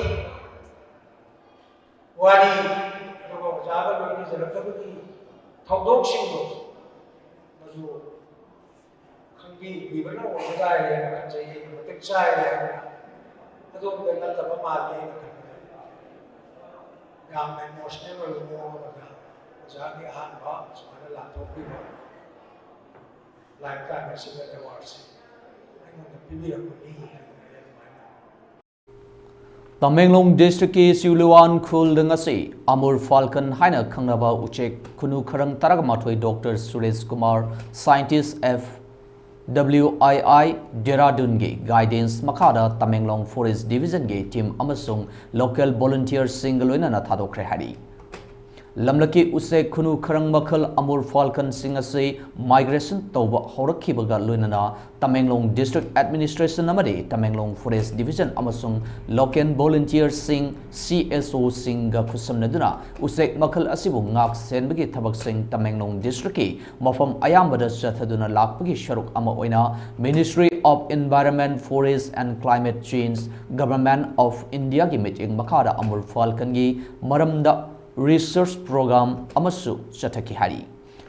ꯋꯥꯔꯤ, ꯑꯗꯨꯒ ꯑꯣꯖꯥꯒ ꯂꯣꯏꯅꯖꯔꯛꯇꯕꯒꯤ ꯊꯧꯗꯣꯛꯁꯤꯡꯗꯣ ꯃꯗꯨ ꯈꯪꯕꯤꯕꯅ ꯑꯣꯏꯕ ꯇꯥꯏ ꯍꯥꯏꯅ ꯈꯟꯖꯩ꯫ ꯑꯩꯅ ꯃꯇꯤꯛ ꯆꯥꯏ ꯍꯥꯏꯗꯅ ꯑꯗꯣꯝꯗ ꯅꯠꯇꯕ ꯃꯥꯜꯂꯤ ꯍꯥꯏꯅ ꯈꯟꯕꯗ ꯌꯥꯝꯅ ꯏꯃꯣꯁꯅꯦꯜ ꯑꯣꯏꯕ ꯃꯑꯣꯡ ꯑꯃꯗ ꯑꯣꯖꯥꯒꯤ ꯑꯍꯥꯟꯕ ꯁꯨꯃꯥꯏꯅ ꯂꯥꯟꯊꯣꯛꯄꯤꯕ ꯂꯥꯏꯐ ꯇꯥꯏꯝ ꯑꯦꯆꯤꯚꯃꯦꯟ ꯑꯦꯋꯥꯔꯗꯁꯤ ꯑꯩꯉꯣꯟꯗ ꯄꯤꯕꯤꯔꯛꯄꯅꯤ ꯍꯥꯏꯗꯅ ꯑꯩ ꯑꯗꯨꯃꯥꯏꯅ ꯇꯃꯦꯡꯂꯣꯡ ꯗꯤꯁꯇ꯭ꯔꯤꯛꯀꯤ ꯁꯤꯎꯂꯨꯋꯥꯟ ꯈꯨꯜꯗ ꯉꯁꯤ ꯑꯃꯨꯔ ꯐꯥꯜꯀꯟ ꯍꯥꯏꯅ ꯈꯪꯅꯕ ꯎꯆꯦꯛ ꯈꯨꯅꯨ ꯈꯔꯪ ꯇꯔꯥꯒ ꯃꯥꯊꯣꯏ doctor Suresh Kumar, scientist F W I I ꯗꯦꯔꯥꯗꯨꯟꯒꯤ ꯒꯥꯏꯗꯦꯟꯁ ꯃꯈꯥꯗ ꯇꯃꯦꯡꯂꯣꯡ ꯐꯣꯔꯦꯁ ꯗꯤꯕꯤꯖꯟꯒꯤ ꯇꯤꯝ ꯑꯃꯁꯨꯡ ꯂꯣꯀꯦꯜ ꯚꯣꯂꯨꯟꯇꯤꯌꯔꯁꯤꯡꯒ ꯂꯣꯏꯅꯅ ꯊꯥꯗꯣꯛꯈ꯭ꯔꯦ ꯍꯥꯏꯔꯤ꯫ ꯂꯝꯂꯛꯀꯤ ꯎꯆꯦꯛ ꯈꯨꯅꯨ ꯈꯔꯪ ꯃꯈꯜ ꯑꯃꯨꯔ ꯐꯥꯜꯀꯟꯁꯤꯡ ꯑꯁꯤ ꯃꯥꯏꯒ꯭ꯔꯦꯁꯟ ꯇꯧꯕ ꯍꯧꯔꯛꯈꯤꯕꯒ ꯂꯣꯏꯅꯅ ꯇꯃꯦꯡꯂꯣꯡ ꯗꯤꯁꯇ꯭ꯔꯤꯛ ꯑꯦꯗꯃꯤꯅꯤꯁꯇ꯭ꯔꯦꯁꯟ ꯑꯃꯗꯤ ꯇꯃꯦꯡꯂꯣꯡ ꯐꯣꯔꯦꯁ꯭ꯠ ꯗꯤꯕꯤꯖꯟ ꯑꯃꯁꯨꯡ ꯂꯣꯀꯦꯜ ꯚꯣꯂꯨꯟꯇꯤꯌꯔꯁꯤꯡ, ꯁꯤ ꯑꯦꯁ ꯑꯣꯁꯤꯡꯒ ꯈꯨꯠꯁꯝꯅꯗꯨꯅ ꯎꯆꯦꯛ ꯃꯈꯜ ꯑꯁꯤꯕꯨ ꯉꯥꯛ ꯁꯦꯟꯕꯒꯤ ꯊꯕꯛꯁꯤꯡ ꯇꯃꯦꯡꯂꯣꯡ ꯗꯤꯁꯇ꯭ꯔꯤꯛꯀꯤ ꯃꯐꯝ ꯑꯌꯥꯝꯕꯗ ꯆꯠꯊꯗꯨꯅ ꯂꯥꯛꯄꯒꯤ ꯁꯔꯨꯛ ꯑꯃ ꯑꯣꯏꯅ Ministry of Environment, Forest and Climate Change, Government of Indiaꯒꯤ ꯃꯤꯠꯌꯦꯡ ꯃꯈꯥꯗ ꯑꯃꯨꯔ ꯐꯥꯜꯀꯟꯒꯤ ꯃꯔꯝꯗ ꯔꯤꯁꯔꯆ ꯄ꯭ꯔꯣꯒ꯭ꯔꯥꯝ ꯑꯃꯁꯨ ꯆꯠꯊꯈꯤ ꯍꯥꯏꯔꯤ꯫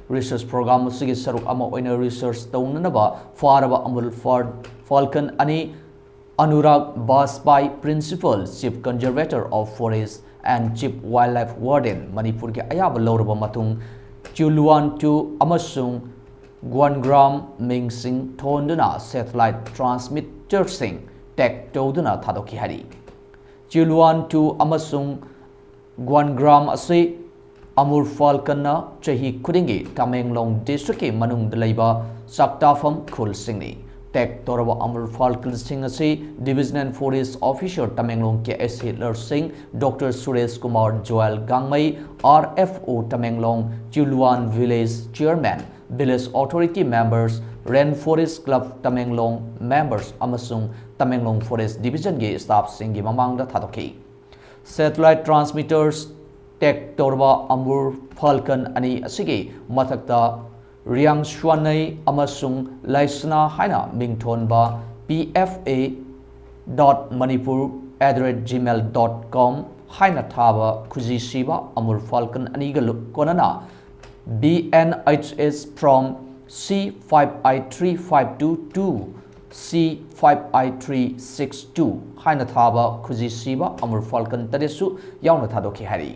ꯔꯤꯁꯔꯆ ꯄ꯭ꯔꯣꯒ꯭ꯔꯥꯝ ꯑꯁꯤꯒꯤ ꯁꯔꯨꯛ ꯑꯃ ꯑꯣꯏꯅ ꯔꯤꯁꯔꯆ ꯇꯧꯅꯅꯕ ꯐꯥꯔꯕ ꯑꯃꯨꯔ ꯐꯥꯜ-, ꯐꯥꯜꯀꯟ ꯑꯅꯤ Anurag ꯕꯥꯖꯄꯥꯏ, Principal Chief Conservator of Forest and Chief Wildlife Warden, ꯃꯅꯤꯄꯨꯔꯒꯤ ꯑꯌꯥꯕ ꯂꯧꯔꯕ ꯃꯇꯨꯡ, ꯆꯤꯎꯂꯨꯋꯥꯟ ꯇꯨ ꯑꯃꯁꯨꯡ ꯒ꯭ꯋꯥꯟꯒ꯭ꯔꯥꯝ ꯃꯤꯡꯁꯤꯡ ꯊꯣꯟꯗꯨꯅ ꯁꯦꯇꯦꯂꯥꯏꯠ ꯇ꯭ꯔꯥꯟꯁꯃꯤꯇꯔꯁꯤꯡ ꯇꯦꯒ ꯇꯧꯗꯨꯅ ꯊꯥꯗꯣꯛꯈꯤ ꯍꯥꯏꯔꯤ꯫ ꯆꯤꯎꯂꯨꯋꯥꯟ ꯇꯨ ꯑꯃꯁꯨꯡ ꯒ꯭ꯋꯥꯟꯒ꯭ꯔꯥꯝ ꯑꯁꯤ ꯑꯃꯨꯔ ꯐꯥꯜꯀꯟꯅ ꯆꯍꯤ ꯈꯨꯗꯤꯡꯒꯤ ꯇꯃꯦꯡꯂꯣꯡ ꯗꯤꯁꯇ꯭ꯔꯤꯛꯀꯤ ꯃꯅꯨꯡꯗ ꯂꯩꯕ ꯆꯥꯛꯇꯥꯐꯝ ꯈꯨꯜꯁꯤꯡꯅꯤ꯫ ꯇꯦꯒ ꯇꯧꯔꯕ ꯑꯃꯨꯔ ꯐꯥꯜꯀꯟꯁꯤꯡ ꯑꯁꯤ Division and Forest Officer Tamenglong K S Hitler Singh, doctor Suresh Kumar Joyal Gangmei, R F O Tamenglong, Chiuluan village chairman, village authority members, rain forest club Tamenglong members ꯑꯃꯁꯨꯡ ꯇꯃꯦꯡꯂꯣꯡ ꯐꯣꯔꯦꯁ꯭ꯠ ꯗꯤꯕꯤꯖꯟꯒꯤ ꯁ꯭ꯇꯥꯐꯁꯤꯡꯒꯤ ꯃꯃꯥꯡꯗ ꯊꯥꯗꯣꯛꯈꯤ꯫ ꯁꯦꯇꯦꯂꯥꯏꯠ ꯇ꯭ꯔꯥꯟꯁꯃꯤꯇꯔꯁ ꯇꯦꯒ ꯇꯧꯔꯕ ꯑꯃꯨꯔ ꯐꯥꯜꯀꯟ ꯑꯅꯤ ꯑꯁꯤꯒꯤ ꯃꯊꯛꯇ ꯔꯤꯌꯥꯡꯁ꯭ꯋꯥꯅꯩ ꯑꯃꯁꯨꯡ ꯂꯩꯁꯅꯥ ꯍꯥꯏꯅ ꯃꯤꯡꯊꯣꯟꯕ P F A dot Manipur at the rate gmail dot com ꯍꯥꯏꯅ ꯊꯥꯕ ꯈꯨꯖꯤ ꯁꯤꯕ ꯑꯃꯨꯔ ꯐꯥꯜꯀꯟ ꯑꯅꯤꯒ ꯂꯨ-, ꯀꯣꯟꯅꯅ B N H S from C five I three five two to C five I three six two ꯍꯥꯏꯅ ꯊꯥꯕ ꯈꯨꯖꯤ ꯁꯤꯕ ꯑꯃꯨꯔ ꯐꯥꯜꯀꯟ ꯇꯔꯦꯠꯁꯨ ꯌꯥꯎꯅ ꯊꯥꯗꯣꯛꯈꯤ ꯍꯥꯏꯔꯤ꯫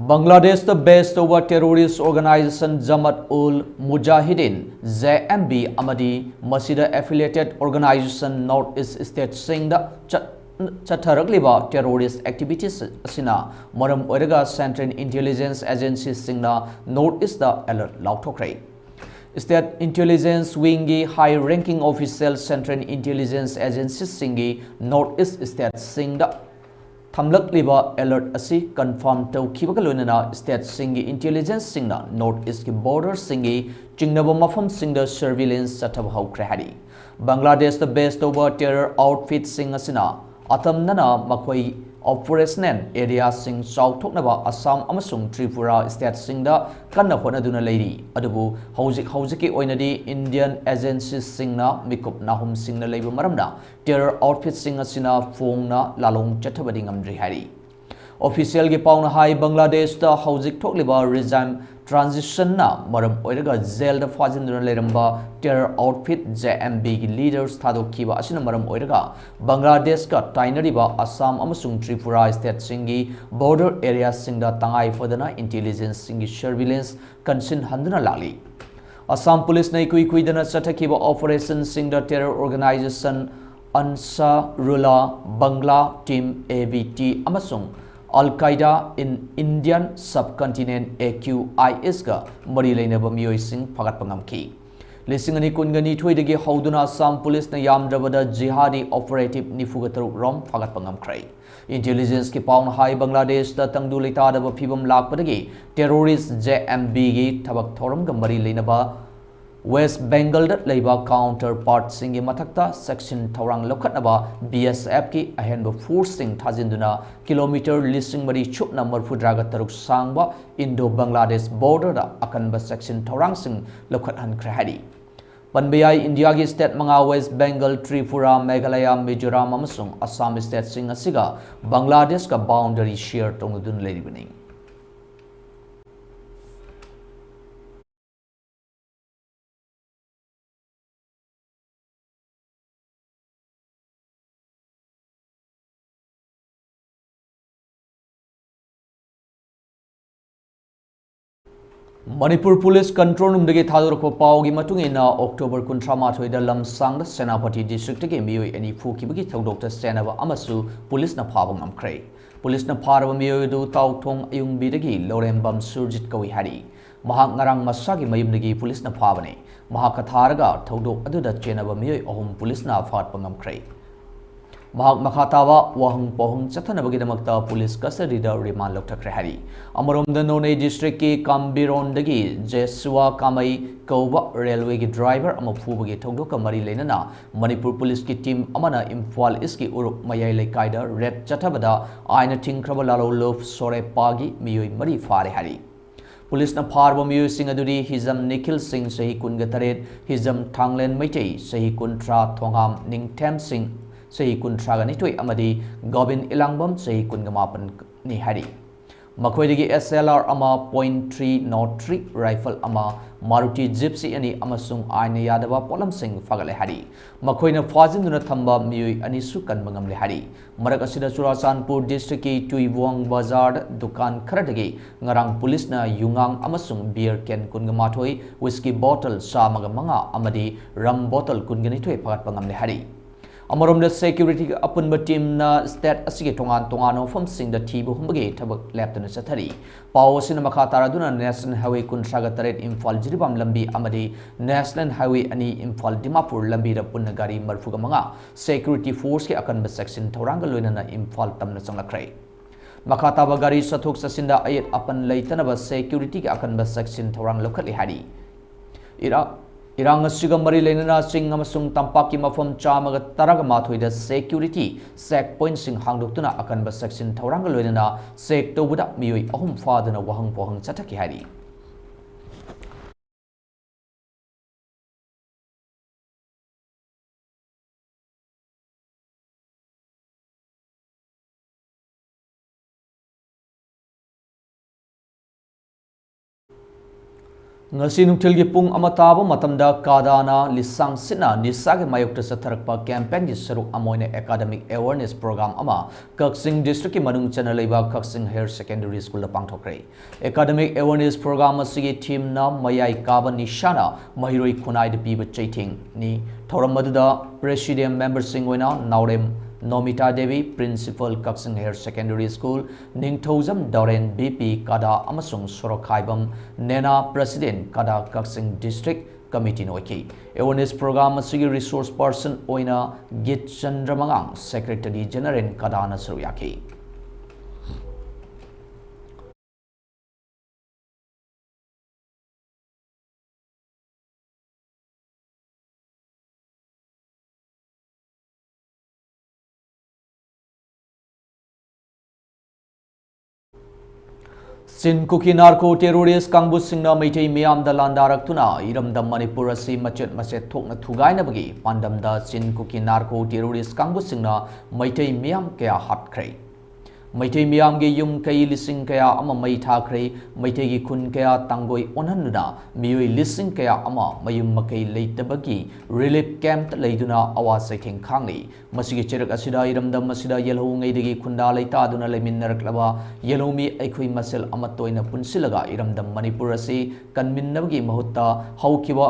ꯕꯪꯒ꯭ꯂꯥꯗꯦꯁꯇ ꯕꯦꯁ ꯇꯧꯕ terrorist organisation Jamaat ul Mujahideen, J M B, ꯑꯃꯗꯤ ꯃꯁꯤꯗ ꯑꯦꯐꯤꯂꯤꯌꯦꯇꯦꯗ ꯑꯣꯔꯒꯅꯥꯏꯖꯦꯁꯟ ꯅꯣꯔꯊ ꯏꯁ꯭ꯠ ꯁ꯭ꯇꯦꯠꯁꯤꯡꯗ ꯆꯠ-, ꯆꯠꯊꯔꯛꯂꯤꯕ terrorist activities ꯑꯁꯤꯅ ꯃꯔꯝ ꯑꯣꯏꯔꯒ Central Intelligence Agencyꯁꯤꯡꯅ North Eastꯇ alert ꯂꯥꯎꯊꯣꯛꯈ꯭ꯔꯦ꯫ State Intelligence Wingꯒꯤ high ranking official Central Intelligence Agencyꯁꯤꯡꯒꯤ North East statesꯁꯤꯡꯗ ꯊꯝꯂꯛꯂꯤꯕ alert ꯑꯁꯤ confirm ꯇꯧꯈꯤꯕꯒ ꯂꯣꯏꯅꯅ statesꯁꯤꯡꯒꯤ intelligenceꯁꯤꯡꯅ North Eastꯀꯤ borderꯁꯤꯡꯒꯤ ꯆꯤꯡꯅꯕ ꯃꯐꯝꯁꯤꯡꯗ surveillance ꯆꯠꯊꯕ ꯍꯧꯈ꯭ꯔꯦ ꯍꯥꯏꯔꯤ꯫ ꯕꯪꯒ꯭ꯂꯥꯗꯦꯁꯇ base ꯇꯧꯕ terror outfitꯁꯤꯡ ꯑꯁꯤꯅ ꯑꯇꯝꯅꯅ ꯃꯈꯣꯏ operational areaꯁꯤꯡ ꯆꯥꯎꯊꯣꯛꯅꯕ ꯑꯁꯥꯝ ꯑꯃꯁꯨꯡ ꯇ꯭ꯔꯤꯄꯨꯔꯥ statesꯁꯤꯡꯗ ꯀꯟꯅ ꯍꯣꯠꯅꯗꯨꯅ ꯂꯩꯔꯤ꯫ ꯑꯗꯨꯕꯨ ꯍꯧꯖꯤꯛ ꯍꯧꯖꯤꯛꯀꯤ ꯑꯣꯏꯅꯗꯤ Indian agencyꯁꯤꯡꯅ ꯃꯤꯀꯨꯞ ꯅꯥꯍꯨꯝꯁꯤꯡꯅ ꯂꯩꯕ ꯃꯔꯝꯅ terror outfitꯁꯤꯡ ꯑꯁꯤꯅ ꯐꯣꯡꯅ ꯂꯥꯂꯣꯡ ꯆꯠꯊꯕꯗꯤ ꯉꯝꯗ꯭ꯔꯤ ꯍꯥꯏꯔꯤ꯫ Officialꯒꯤ ꯄꯥꯎꯅ ꯍꯥꯏ, ꯕꯪꯒ꯭ꯂꯥꯗꯦꯁꯇ ꯍꯧꯖꯤꯛ ꯊꯣꯛꯂꯤꯕ regime transitionꯅ ꯃꯔꯝ ꯑꯣꯏꯔꯒ jailꯗ ꯐꯥꯖꯤꯟꯗꯨꯅ ꯂꯩꯔꯝꯕ terror outfit JMBꯒꯤ leaders ꯊꯥꯗꯣꯛꯈꯤꯕ ꯑꯁꯤꯅ ꯃꯔꯝ ꯑꯣꯏꯔꯒ ꯕꯪꯒ꯭ꯂꯥꯗꯦꯁꯀ ꯇꯥꯏꯅꯔꯤꯕ ꯑꯁꯥꯝ ꯑꯃꯁꯨꯡ ꯇ꯭ꯔꯤꯄꯨꯔꯥ statesꯁꯤꯡꯒꯤ border areaꯁꯤꯡꯗ ꯇꯉꯥꯏ ꯐꯗꯅ intelligenceꯁꯤꯡꯒꯤ surveillance ꯀꯟꯁꯤꯟꯍꯟꯗꯨꯅ ꯂꯥꯛꯂꯤ꯫ ꯑꯁꯥꯝ ꯄꯨꯂꯤꯁꯅ ꯏꯀꯨꯏ ꯀꯨꯏꯗꯅ ꯆꯠꯊꯈꯤꯕ operationꯁꯤꯡꯗ terror organisation Ansarullah Bangla Team, ABT, ꯑꯃꯁꯨꯡ Al Qaeda in Indian Subcontinent, AQISꯒ ꯃꯔꯤ ꯂꯩꯅꯕ ꯃꯤꯑꯣꯏꯁꯤꯡ ꯐꯥꯒꯠꯄ ꯉꯝꯈꯤ꯫ ꯂꯤꯁꯤꯡ ꯑꯅꯤ ꯀꯨꯟꯒ ꯅꯤꯊꯣꯏꯗꯒꯤ ꯍꯧꯗꯨꯅ ꯑꯁꯥꯝ ꯄꯨꯂꯤꯁꯅ ꯌꯥꯝꯗ꯭ꯔꯕꯗ jihadi operative ꯅꯤꯐꯨꯒ ꯇꯔꯨꯛ ꯔꯣꯝ ꯐꯥꯒꯠꯄ ꯉꯝꯈ꯭ꯔꯦ꯫ Intelligenceꯀꯤ ꯄꯥꯎꯅ ꯍꯥꯏ, ꯕꯪꯒ꯭ꯂꯥꯗꯦꯁꯇ ꯇꯪꯗꯨ ꯂꯩꯇꯥꯗꯕ ꯐꯤꯕꯝ ꯂꯥꯛꯄꯗꯒꯤ terrorist JMBꯒꯤ ꯊꯕꯛ ꯊꯧꯔꯝꯒ ꯃꯔꯤ ꯂꯩꯅꯕ West Bengalꯗ ꯂꯩꯕ counterpartꯁꯤꯡꯒꯤ ꯃꯊꯛꯇ ꯆꯦꯛꯁꯤꯟ ꯊꯧꯔꯥꯡ ꯂꯧꯈꯠꯅꯕ BSFꯀꯤ ꯑꯍꯦꯟꯕ forceꯁꯤꯡ ꯊꯥꯖꯤꯟꯗꯨꯅ kilometre ꯂꯤꯁꯤꯡ ꯃꯔꯤ ꯁꯨꯞꯅ ꯃꯔꯤꯐꯨꯇꯔꯥꯒ ꯇꯔꯨꯛ ꯁꯥꯡꯕ Indo-Bangladesh borderꯗ ꯑꯀꯟꯕ ꯆꯦꯛꯁꯤꯟ ꯊꯧꯔꯥꯡꯁꯤꯡ ꯂꯧꯈꯠꯍꯟꯈ꯭ꯔꯦ ꯍꯥꯏꯔꯤ꯫ ꯄꯟꯕ ꯌꯥꯏ, ꯏꯟꯗꯤꯌꯥꯒꯤ state ꯃꯉꯥ, West Bengal, ꯇ꯭ꯔꯤꯄꯨꯔꯥ, ꯃꯦꯘꯥꯂꯌꯥ, ꯃꯤꯖꯣꯔꯥꯝ ꯑꯃꯁꯨꯡ ꯑꯁꯥꯝ stateꯁꯤꯡ ꯑꯁꯤꯒ ꯕꯪꯒ꯭ꯂꯥꯗꯦꯁꯀ boundary share ꯇꯧꯅꯗꯨꯅ ꯂꯩꯔꯤꯕꯅꯤ꯫ ꯃꯅꯤꯄꯨꯔ ꯄꯨꯂꯤꯁ ꯀꯟꯇ꯭ꯔꯣꯜ ꯔꯨꯝꯗꯒꯤ ꯊꯥꯗꯣꯔꯛꯄ ꯄꯥꯎꯒꯤ ꯃꯇꯨꯡ ꯏꯟꯅ, ꯑꯣꯛꯇꯣꯕꯔ ꯀꯨꯟꯊ꯭ꯔꯥ ꯃꯥꯊꯣꯏꯗ ꯂꯝꯁꯥꯡꯗ ꯁꯦꯅꯥꯄꯇꯤ ꯗꯤꯁꯇ꯭ꯔꯤꯛꯇꯒꯤ ꯃꯤꯑꯣꯏ ꯑꯅꯤ ꯐꯨꯈꯤꯕꯒꯤ ꯊꯧꯗꯣꯛꯇ ꯆꯦꯟꯅꯕ ꯑꯃꯁꯨ ꯄꯨꯂꯤꯁꯅ ꯐꯥꯕ ꯉꯝꯈ꯭ꯔꯦ꯫ ꯄꯨꯂꯤꯁꯅ ꯐꯥꯔꯕ ꯃꯤꯑꯣꯏ ꯑꯗꯨ ꯇꯥꯎꯊꯣꯡ ꯑꯌꯨꯡꯕꯤꯗꯒꯤ ꯂꯧꯔꯦꯝꯕꯝ ꯁꯨꯔꯖꯤꯠ ꯀꯧꯏ ꯍꯥꯏꯔꯤ꯫ ꯃꯍꯥꯛ ꯉꯔꯥꯡ ꯃꯁꯥꯒꯤ ꯃꯌꯨꯝꯗꯒꯤ ꯄꯨꯂꯤꯁꯅ ꯐꯥꯕꯅꯤ꯫ ꯃꯍꯥꯛꯀ ꯊꯥꯔꯒ ꯊꯧꯗꯣꯛ ꯑꯗꯨꯗ ꯆꯦꯟꯅꯕ ꯃꯤꯑꯣꯏ ꯑꯍꯨꯝ ꯄꯨꯂꯤꯁꯅ ꯐꯥꯒꯠꯄ ꯉꯝꯈ꯭ꯔꯦ꯫ ꯃꯍꯥꯛ ꯃꯈꯥ ꯇꯥꯕ ꯋꯥꯍꯪ ꯄꯥꯎꯍꯪ ꯆꯠꯊꯅꯕꯒꯤꯗꯃꯛꯇ ꯄꯨꯂꯤꯁ ꯀꯁꯇꯗꯤꯗ ꯔꯤꯃꯥꯟ ꯂꯧꯊꯈ꯭ꯔꯦ ꯍꯥꯏꯔꯤ꯫ ꯑꯃꯔꯣꯝꯗ, ꯅꯣꯅꯦ ꯗꯤꯁꯇ꯭ꯔꯤꯛꯀꯤ ꯀꯥꯝꯕꯤꯔꯣꯟꯗꯒꯤ ꯖꯦꯁꯨꯋꯥ ꯀꯥꯃꯩ ꯀꯧꯕ ꯔꯦꯜꯋꯦꯒꯤ ꯗ꯭ꯔꯥꯏꯚꯔ ꯑꯃ ꯐꯨꯕꯒꯤ ꯊꯧꯗꯣꯛꯀ ꯃꯔꯤ ꯂꯩꯅꯅ ꯃꯅꯤꯄꯨꯔ ꯄꯨꯂꯤꯁꯀꯤ ꯇꯤꯝ ꯑꯃꯅ ꯏꯝꯐꯥꯜ ꯏꯁꯀꯤ ꯎꯔꯨꯞ ꯃꯌꯥꯏ ꯂꯩꯀꯥꯏꯗ ꯔꯦꯗ ꯆꯠꯊꯕꯗ ꯑꯥꯏꯟꯅ ꯊꯤꯡꯈ꯭ꯔꯕ ꯂꯥꯂꯣ ꯂꯨꯞ ꯁꯣꯔꯦꯄꯥꯒꯤ ꯃꯤꯑꯣꯏ ꯃꯔꯤ ꯐꯥꯔꯦ ꯍꯥꯏꯔꯤ꯫ ꯄꯨꯂꯤꯁꯅ ꯐꯥꯔꯕ ꯃꯤꯑꯣꯏꯁꯤꯡ ꯑꯗꯨꯗꯤ ꯍꯤꯖꯝ ꯅꯤꯈꯤꯜ ꯁꯤꯡ, ꯆꯍꯤ ꯀꯨꯟꯒ ꯇꯔꯦꯠ, ꯍꯤꯖꯝ ꯊꯥꯡꯂꯦꯟ ꯃꯩꯇꯩ, ꯆꯍꯤ ꯀꯨꯟꯊ꯭ꯔꯥ, ꯊꯣꯉꯥꯝ ꯅꯤꯡꯊꯦꯝ ꯁꯤꯡ, ꯆꯍꯤ ꯀꯨꯟꯊ꯭ꯔꯥꯒ ꯅꯤꯊꯣꯏ, ꯑꯃꯗꯤ ꯒꯣꯕꯤꯟ ꯏꯂꯥꯡꯕꯝ, ꯆꯍꯤ ꯀꯨꯟꯒ ꯃꯥꯄꯟꯅꯤ ꯍꯥꯏꯔꯤ꯫ ꯃꯈꯣꯏꯗꯒꯤ S L R ꯑꯃ, point three nought three rifle ꯑꯃ, Maruti Gypsy ꯑꯅꯤ ꯑꯃꯁꯨꯡ ꯑꯥꯏꯟꯅ ꯌꯥꯗꯕ ꯄꯣꯠꯂꯝꯁꯤꯡ ꯐꯥꯒꯠꯂꯦ ꯍꯥꯏꯔꯤ꯫ ꯃꯈꯣꯏꯅ ꯐꯥꯖꯤꯟꯗꯨꯅ ꯊꯝꯕ ꯃꯤꯑꯣꯏ ꯑꯅꯤꯁꯨ ꯀꯟꯕ ꯉꯝꯂꯦ ꯍꯥꯏꯔꯤ꯫ ꯃꯔꯛ ꯑꯁꯤꯗ, ꯆꯨꯔꯥꯆꯥꯟꯄꯨꯔ ꯗꯤꯁꯇ꯭ꯔꯤꯛꯀꯤ ꯇꯨꯏꯕꯣꯡ ꯕꯖꯥꯔꯗ ꯗꯨꯀꯥꯟ ꯈꯔꯗꯒꯤ ꯉꯔꯥꯡ ꯄꯨꯂꯤꯁꯅ ꯌꯨꯉꯥꯡ ꯑꯃꯁꯨꯡ beer can ꯀꯨꯟꯒ ꯃꯥꯊꯣꯏ, whisky bottle ꯆꯥꯝꯃꯒ ꯃꯉꯥ ꯑꯃꯗꯤ rum bottle ꯀꯨꯟꯒ ꯅꯤꯊꯣꯏ ꯐꯥꯒꯠꯄ ꯉꯝꯂꯦ ꯍꯥꯏꯔꯤ꯫ ꯑꯃꯔꯣꯝꯗ, ꯁꯦꯀ꯭ꯌꯨꯔꯤꯇꯤꯒꯤ ꯑꯄꯨꯟꯕ ꯇꯤꯝꯅ ꯁ꯭ꯇꯦꯠ ꯑꯁꯤꯒꯤ ꯇꯣꯉꯥꯟ ꯇꯣꯉꯥꯟꯕ ꯃꯐꯝꯁꯤꯡꯗ ꯊꯤꯕ ꯍꯨꯝꯕꯒꯤ ꯊꯕꯛ ꯂꯦꯞꯇꯅ ꯆꯠꯊꯔꯤ꯫ ꯄꯥꯎ ꯑꯁꯤꯅ ꯃꯈꯥ ꯇꯥꯔꯗꯨꯅ ꯅꯦꯁꯅꯦꯜ ꯍꯥꯏꯋꯦ ꯀꯨꯟꯊ꯭ꯔꯥꯒ ꯇꯔꯦꯠ ꯏꯝꯐꯥꯜ ꯖꯤꯔꯤꯕꯥꯝ ꯂꯝꯕꯤ ꯑꯃꯗꯤ ꯅꯦꯁꯅꯦꯜ ꯍꯥꯏꯋꯦ ꯑꯅꯤ ꯏꯝꯐꯥꯜ ꯗꯤꯃꯥꯄꯨꯔ ꯂꯝꯕꯤꯗ ꯄꯨꯟꯅ ꯒꯥꯔꯤ ꯃꯔꯤꯐꯨꯒ ꯃꯉꯥ ꯁꯦꯀ꯭ꯌꯨꯔꯤꯇꯤ ꯐꯣꯔꯁꯀꯤ ꯑꯀꯟꯕ ꯆꯦꯛꯁꯤꯟ ꯊꯧꯔꯥꯡꯒ ꯂꯣꯏꯅꯅ ꯏꯝꯐꯥꯜ ꯇꯝꯅ ꯆꯪꯂꯛꯈ꯭ꯔꯦ꯫ ꯃꯈꯥ ꯇꯥꯕ ꯒꯥꯔꯤ ꯆꯠꯊꯣꯛ ꯆꯠꯁꯤꯟꯗ ꯑꯌꯦꯠ ꯑꯄꯟ ꯂꯩꯇꯅꯕ ꯁꯦꯀ꯭ꯌꯨꯔꯤꯇꯤꯒꯤ ꯑꯀꯟꯕ ꯆꯦꯛꯁꯤꯟ ꯊꯧꯔꯥꯡ ꯂꯧꯈꯠꯂꯤ ꯍꯥꯏꯔꯤ꯫ ꯏꯔꯥ-, ꯏꯔꯥꯡ ꯑꯁꯤꯒ ꯃꯔꯤ ꯂꯩꯅꯅ ꯆꯤꯡ ꯑꯃꯁꯨꯡ ꯇꯝꯄꯥꯛꯀꯤ ꯃꯐꯝ ꯆꯥꯝꯃꯒ ꯇꯔꯥꯒ ꯃꯥꯊꯣꯏꯗ ꯁꯦꯀ꯭ꯌꯨꯔꯤꯇꯤ ꯆꯦꯛ ꯄꯣꯏꯟꯠꯁꯤꯡ ꯍꯥꯡꯗꯣꯛꯇꯨꯅ ꯑꯀꯟꯕ ꯆꯦꯛꯁꯤꯟ ꯊꯧꯔꯥꯡꯒ ꯂꯣꯏꯅꯅ ꯆꯦꯛ ꯇꯧꯕꯗ ꯃꯤꯑꯣꯏ ꯑꯍꯨꯝ ꯐꯥꯗꯨꯅ ꯋꯥꯍꯪ ꯄꯥꯎꯍꯪ ꯆꯠꯊꯈꯤ ꯍꯥꯏꯔꯤ꯫ ꯉꯁꯤ ꯅꯨꯡꯊꯤꯜꯒꯤ ꯄꯨꯡ ꯑꯃ ꯇꯥꯕ ꯃꯇꯝꯗ ꯀꯥꯗꯥꯅ ꯂꯤꯁꯥꯡ ꯁꯤꯠꯅ ꯅꯤꯁꯥꯒꯤ ꯃꯥꯌꯣꯛꯇ ꯆꯠꯊꯔꯛꯄ campaignꯒꯤ ꯁꯔꯨꯛ ꯑꯃ ꯑꯣꯏꯅ academic awareness program ꯑꯃ ꯀꯛꯆꯤꯡ districtꯀꯤ ꯃꯅꯨꯡ ꯆꯟꯅ ꯂꯩꯕ ꯀꯛꯆꯤꯡ Higher Secondary Schoolꯗ ꯄꯥꯡꯊꯣꯛꯈ꯭ꯔꯦ꯫ Academic awareness program ꯑꯁꯤꯒꯤ themeꯅ ꯃꯌꯥꯏ ꯀꯥꯕ ꯅꯤꯁꯥꯅ ꯃꯍꯩꯔꯣꯏ ꯈꯨꯟꯅꯥꯏꯗ ꯄꯤꯕ ꯆꯩꯊꯦꯡꯅꯤ꯫ ꯊꯧꯔꯝ ꯑꯗꯨꯗ president memberꯁꯤꯡ ꯑꯣꯏꯅ ꯅꯥꯎꯔꯦꯝ ꯅꯣꯃꯤꯇꯥ ꯗꯦꯕꯤ, principal ꯀꯛꯆꯤꯡ Higher Secondary School, ꯅꯤꯡꯊꯧꯖꯝ ꯗꯥꯎꯔꯦꯟ, VP ꯀꯥꯗꯥ ꯑꯃꯁꯨꯡ ꯁꯣꯔꯣꯛꯈꯥꯏꯕꯝ ꯅꯦꯅꯥ, president ꯀꯥꯗꯥ ꯀꯛꯆꯤꯡ district committeeꯅ ꯑꯣꯏꯈꯤ꯫ Awareness program ꯑꯁꯤꯒꯤ resource person ꯑꯣꯏꯅ ꯒꯤꯠꯆꯟꯗ꯭ꯔ ꯃꯉꯥꯡ, secretary general ꯀꯥꯗꯥꯅ ꯁꯔꯨꯛ ꯌꯥꯈꯤ꯫ ꯆꯤꯟ ꯀꯨꯀꯤ narco terrorist ꯀꯥꯡꯕꯨꯁꯤꯡꯅ ꯃꯩꯇꯩ ꯃꯤꯌꯥꯝꯗ ꯂꯥꯟꯗꯥꯔꯛꯇꯨꯅ ꯏꯔꯝꯗꯝ ꯃꯅꯤꯄꯨꯔ ꯑꯁꯤ ꯃꯆꯦꯠ ꯃꯆꯦꯠ ꯊꯣꯛꯅ ꯊꯨꯒꯥꯏꯅꯕꯒꯤ ꯄꯥꯟꯗꯝꯗ ꯆꯤꯟ ꯀꯨꯀꯤ narco terrorist ꯀꯥꯡꯕꯨꯁꯤꯡꯅ ꯃꯩꯇꯩ ꯃꯤꯌꯥꯝ ꯀꯌꯥ ꯍꯥꯠꯈ꯭ꯔꯦ꯫ ꯃꯩꯇꯩ ꯃꯤꯌꯥꯝꯒꯤ ꯌꯨꯝ ꯀꯩ ꯂꯤꯁꯤꯡ ꯀꯌꯥ ꯑꯃ ꯃꯩ ꯊꯥꯈ꯭ꯔꯦ꯫ ꯃꯩꯇꯩꯒꯤ ꯈꯨꯟ ꯀꯌꯥ ꯇꯥꯡꯒꯣꯏ ꯑꯣꯟꯍꯟꯗꯨꯅ ꯃꯤꯑꯣꯏ ꯂꯤꯁꯤꯡ ꯀꯌꯥ ꯑꯃ ꯃꯌꯨꯝ ꯃꯀꯩ ꯂꯩꯇꯕꯒꯤ relief campꯇ ꯂꯩꯗꯨꯅ ꯑꯋꯥ ꯆꯩꯊꯦꯡ ꯈꯥꯡꯂꯤ꯫ ꯃꯁꯤꯒꯤ ꯆꯩꯔꯛ ꯑꯁꯤꯗ ꯏꯔꯝꯗꯝ ꯑꯁꯤꯗ ꯌꯦꯜꯍꯧꯉꯩꯗꯒꯤ ꯈꯨꯟꯗꯥ ꯂꯩꯇꯥꯗꯨꯅ ꯂꯩꯃꯤꯟꯅꯔꯛꯂꯕ ꯌꯦꯜꯍꯧꯃꯤ ꯑꯩꯈꯣꯏ ꯃꯁꯦꯜ ꯑꯃꯠꯇ ꯑꯣꯏꯅ ꯄꯨꯟꯁꯤꯜꯂꯒ ꯏꯔꯝꯗꯝ ꯃꯅꯤꯄꯨꯔ ꯑꯁꯤ ꯀꯟꯃꯤꯟꯅꯕꯒꯤ ꯃꯍꯨꯠꯇ ꯍꯧꯈꯤꯕ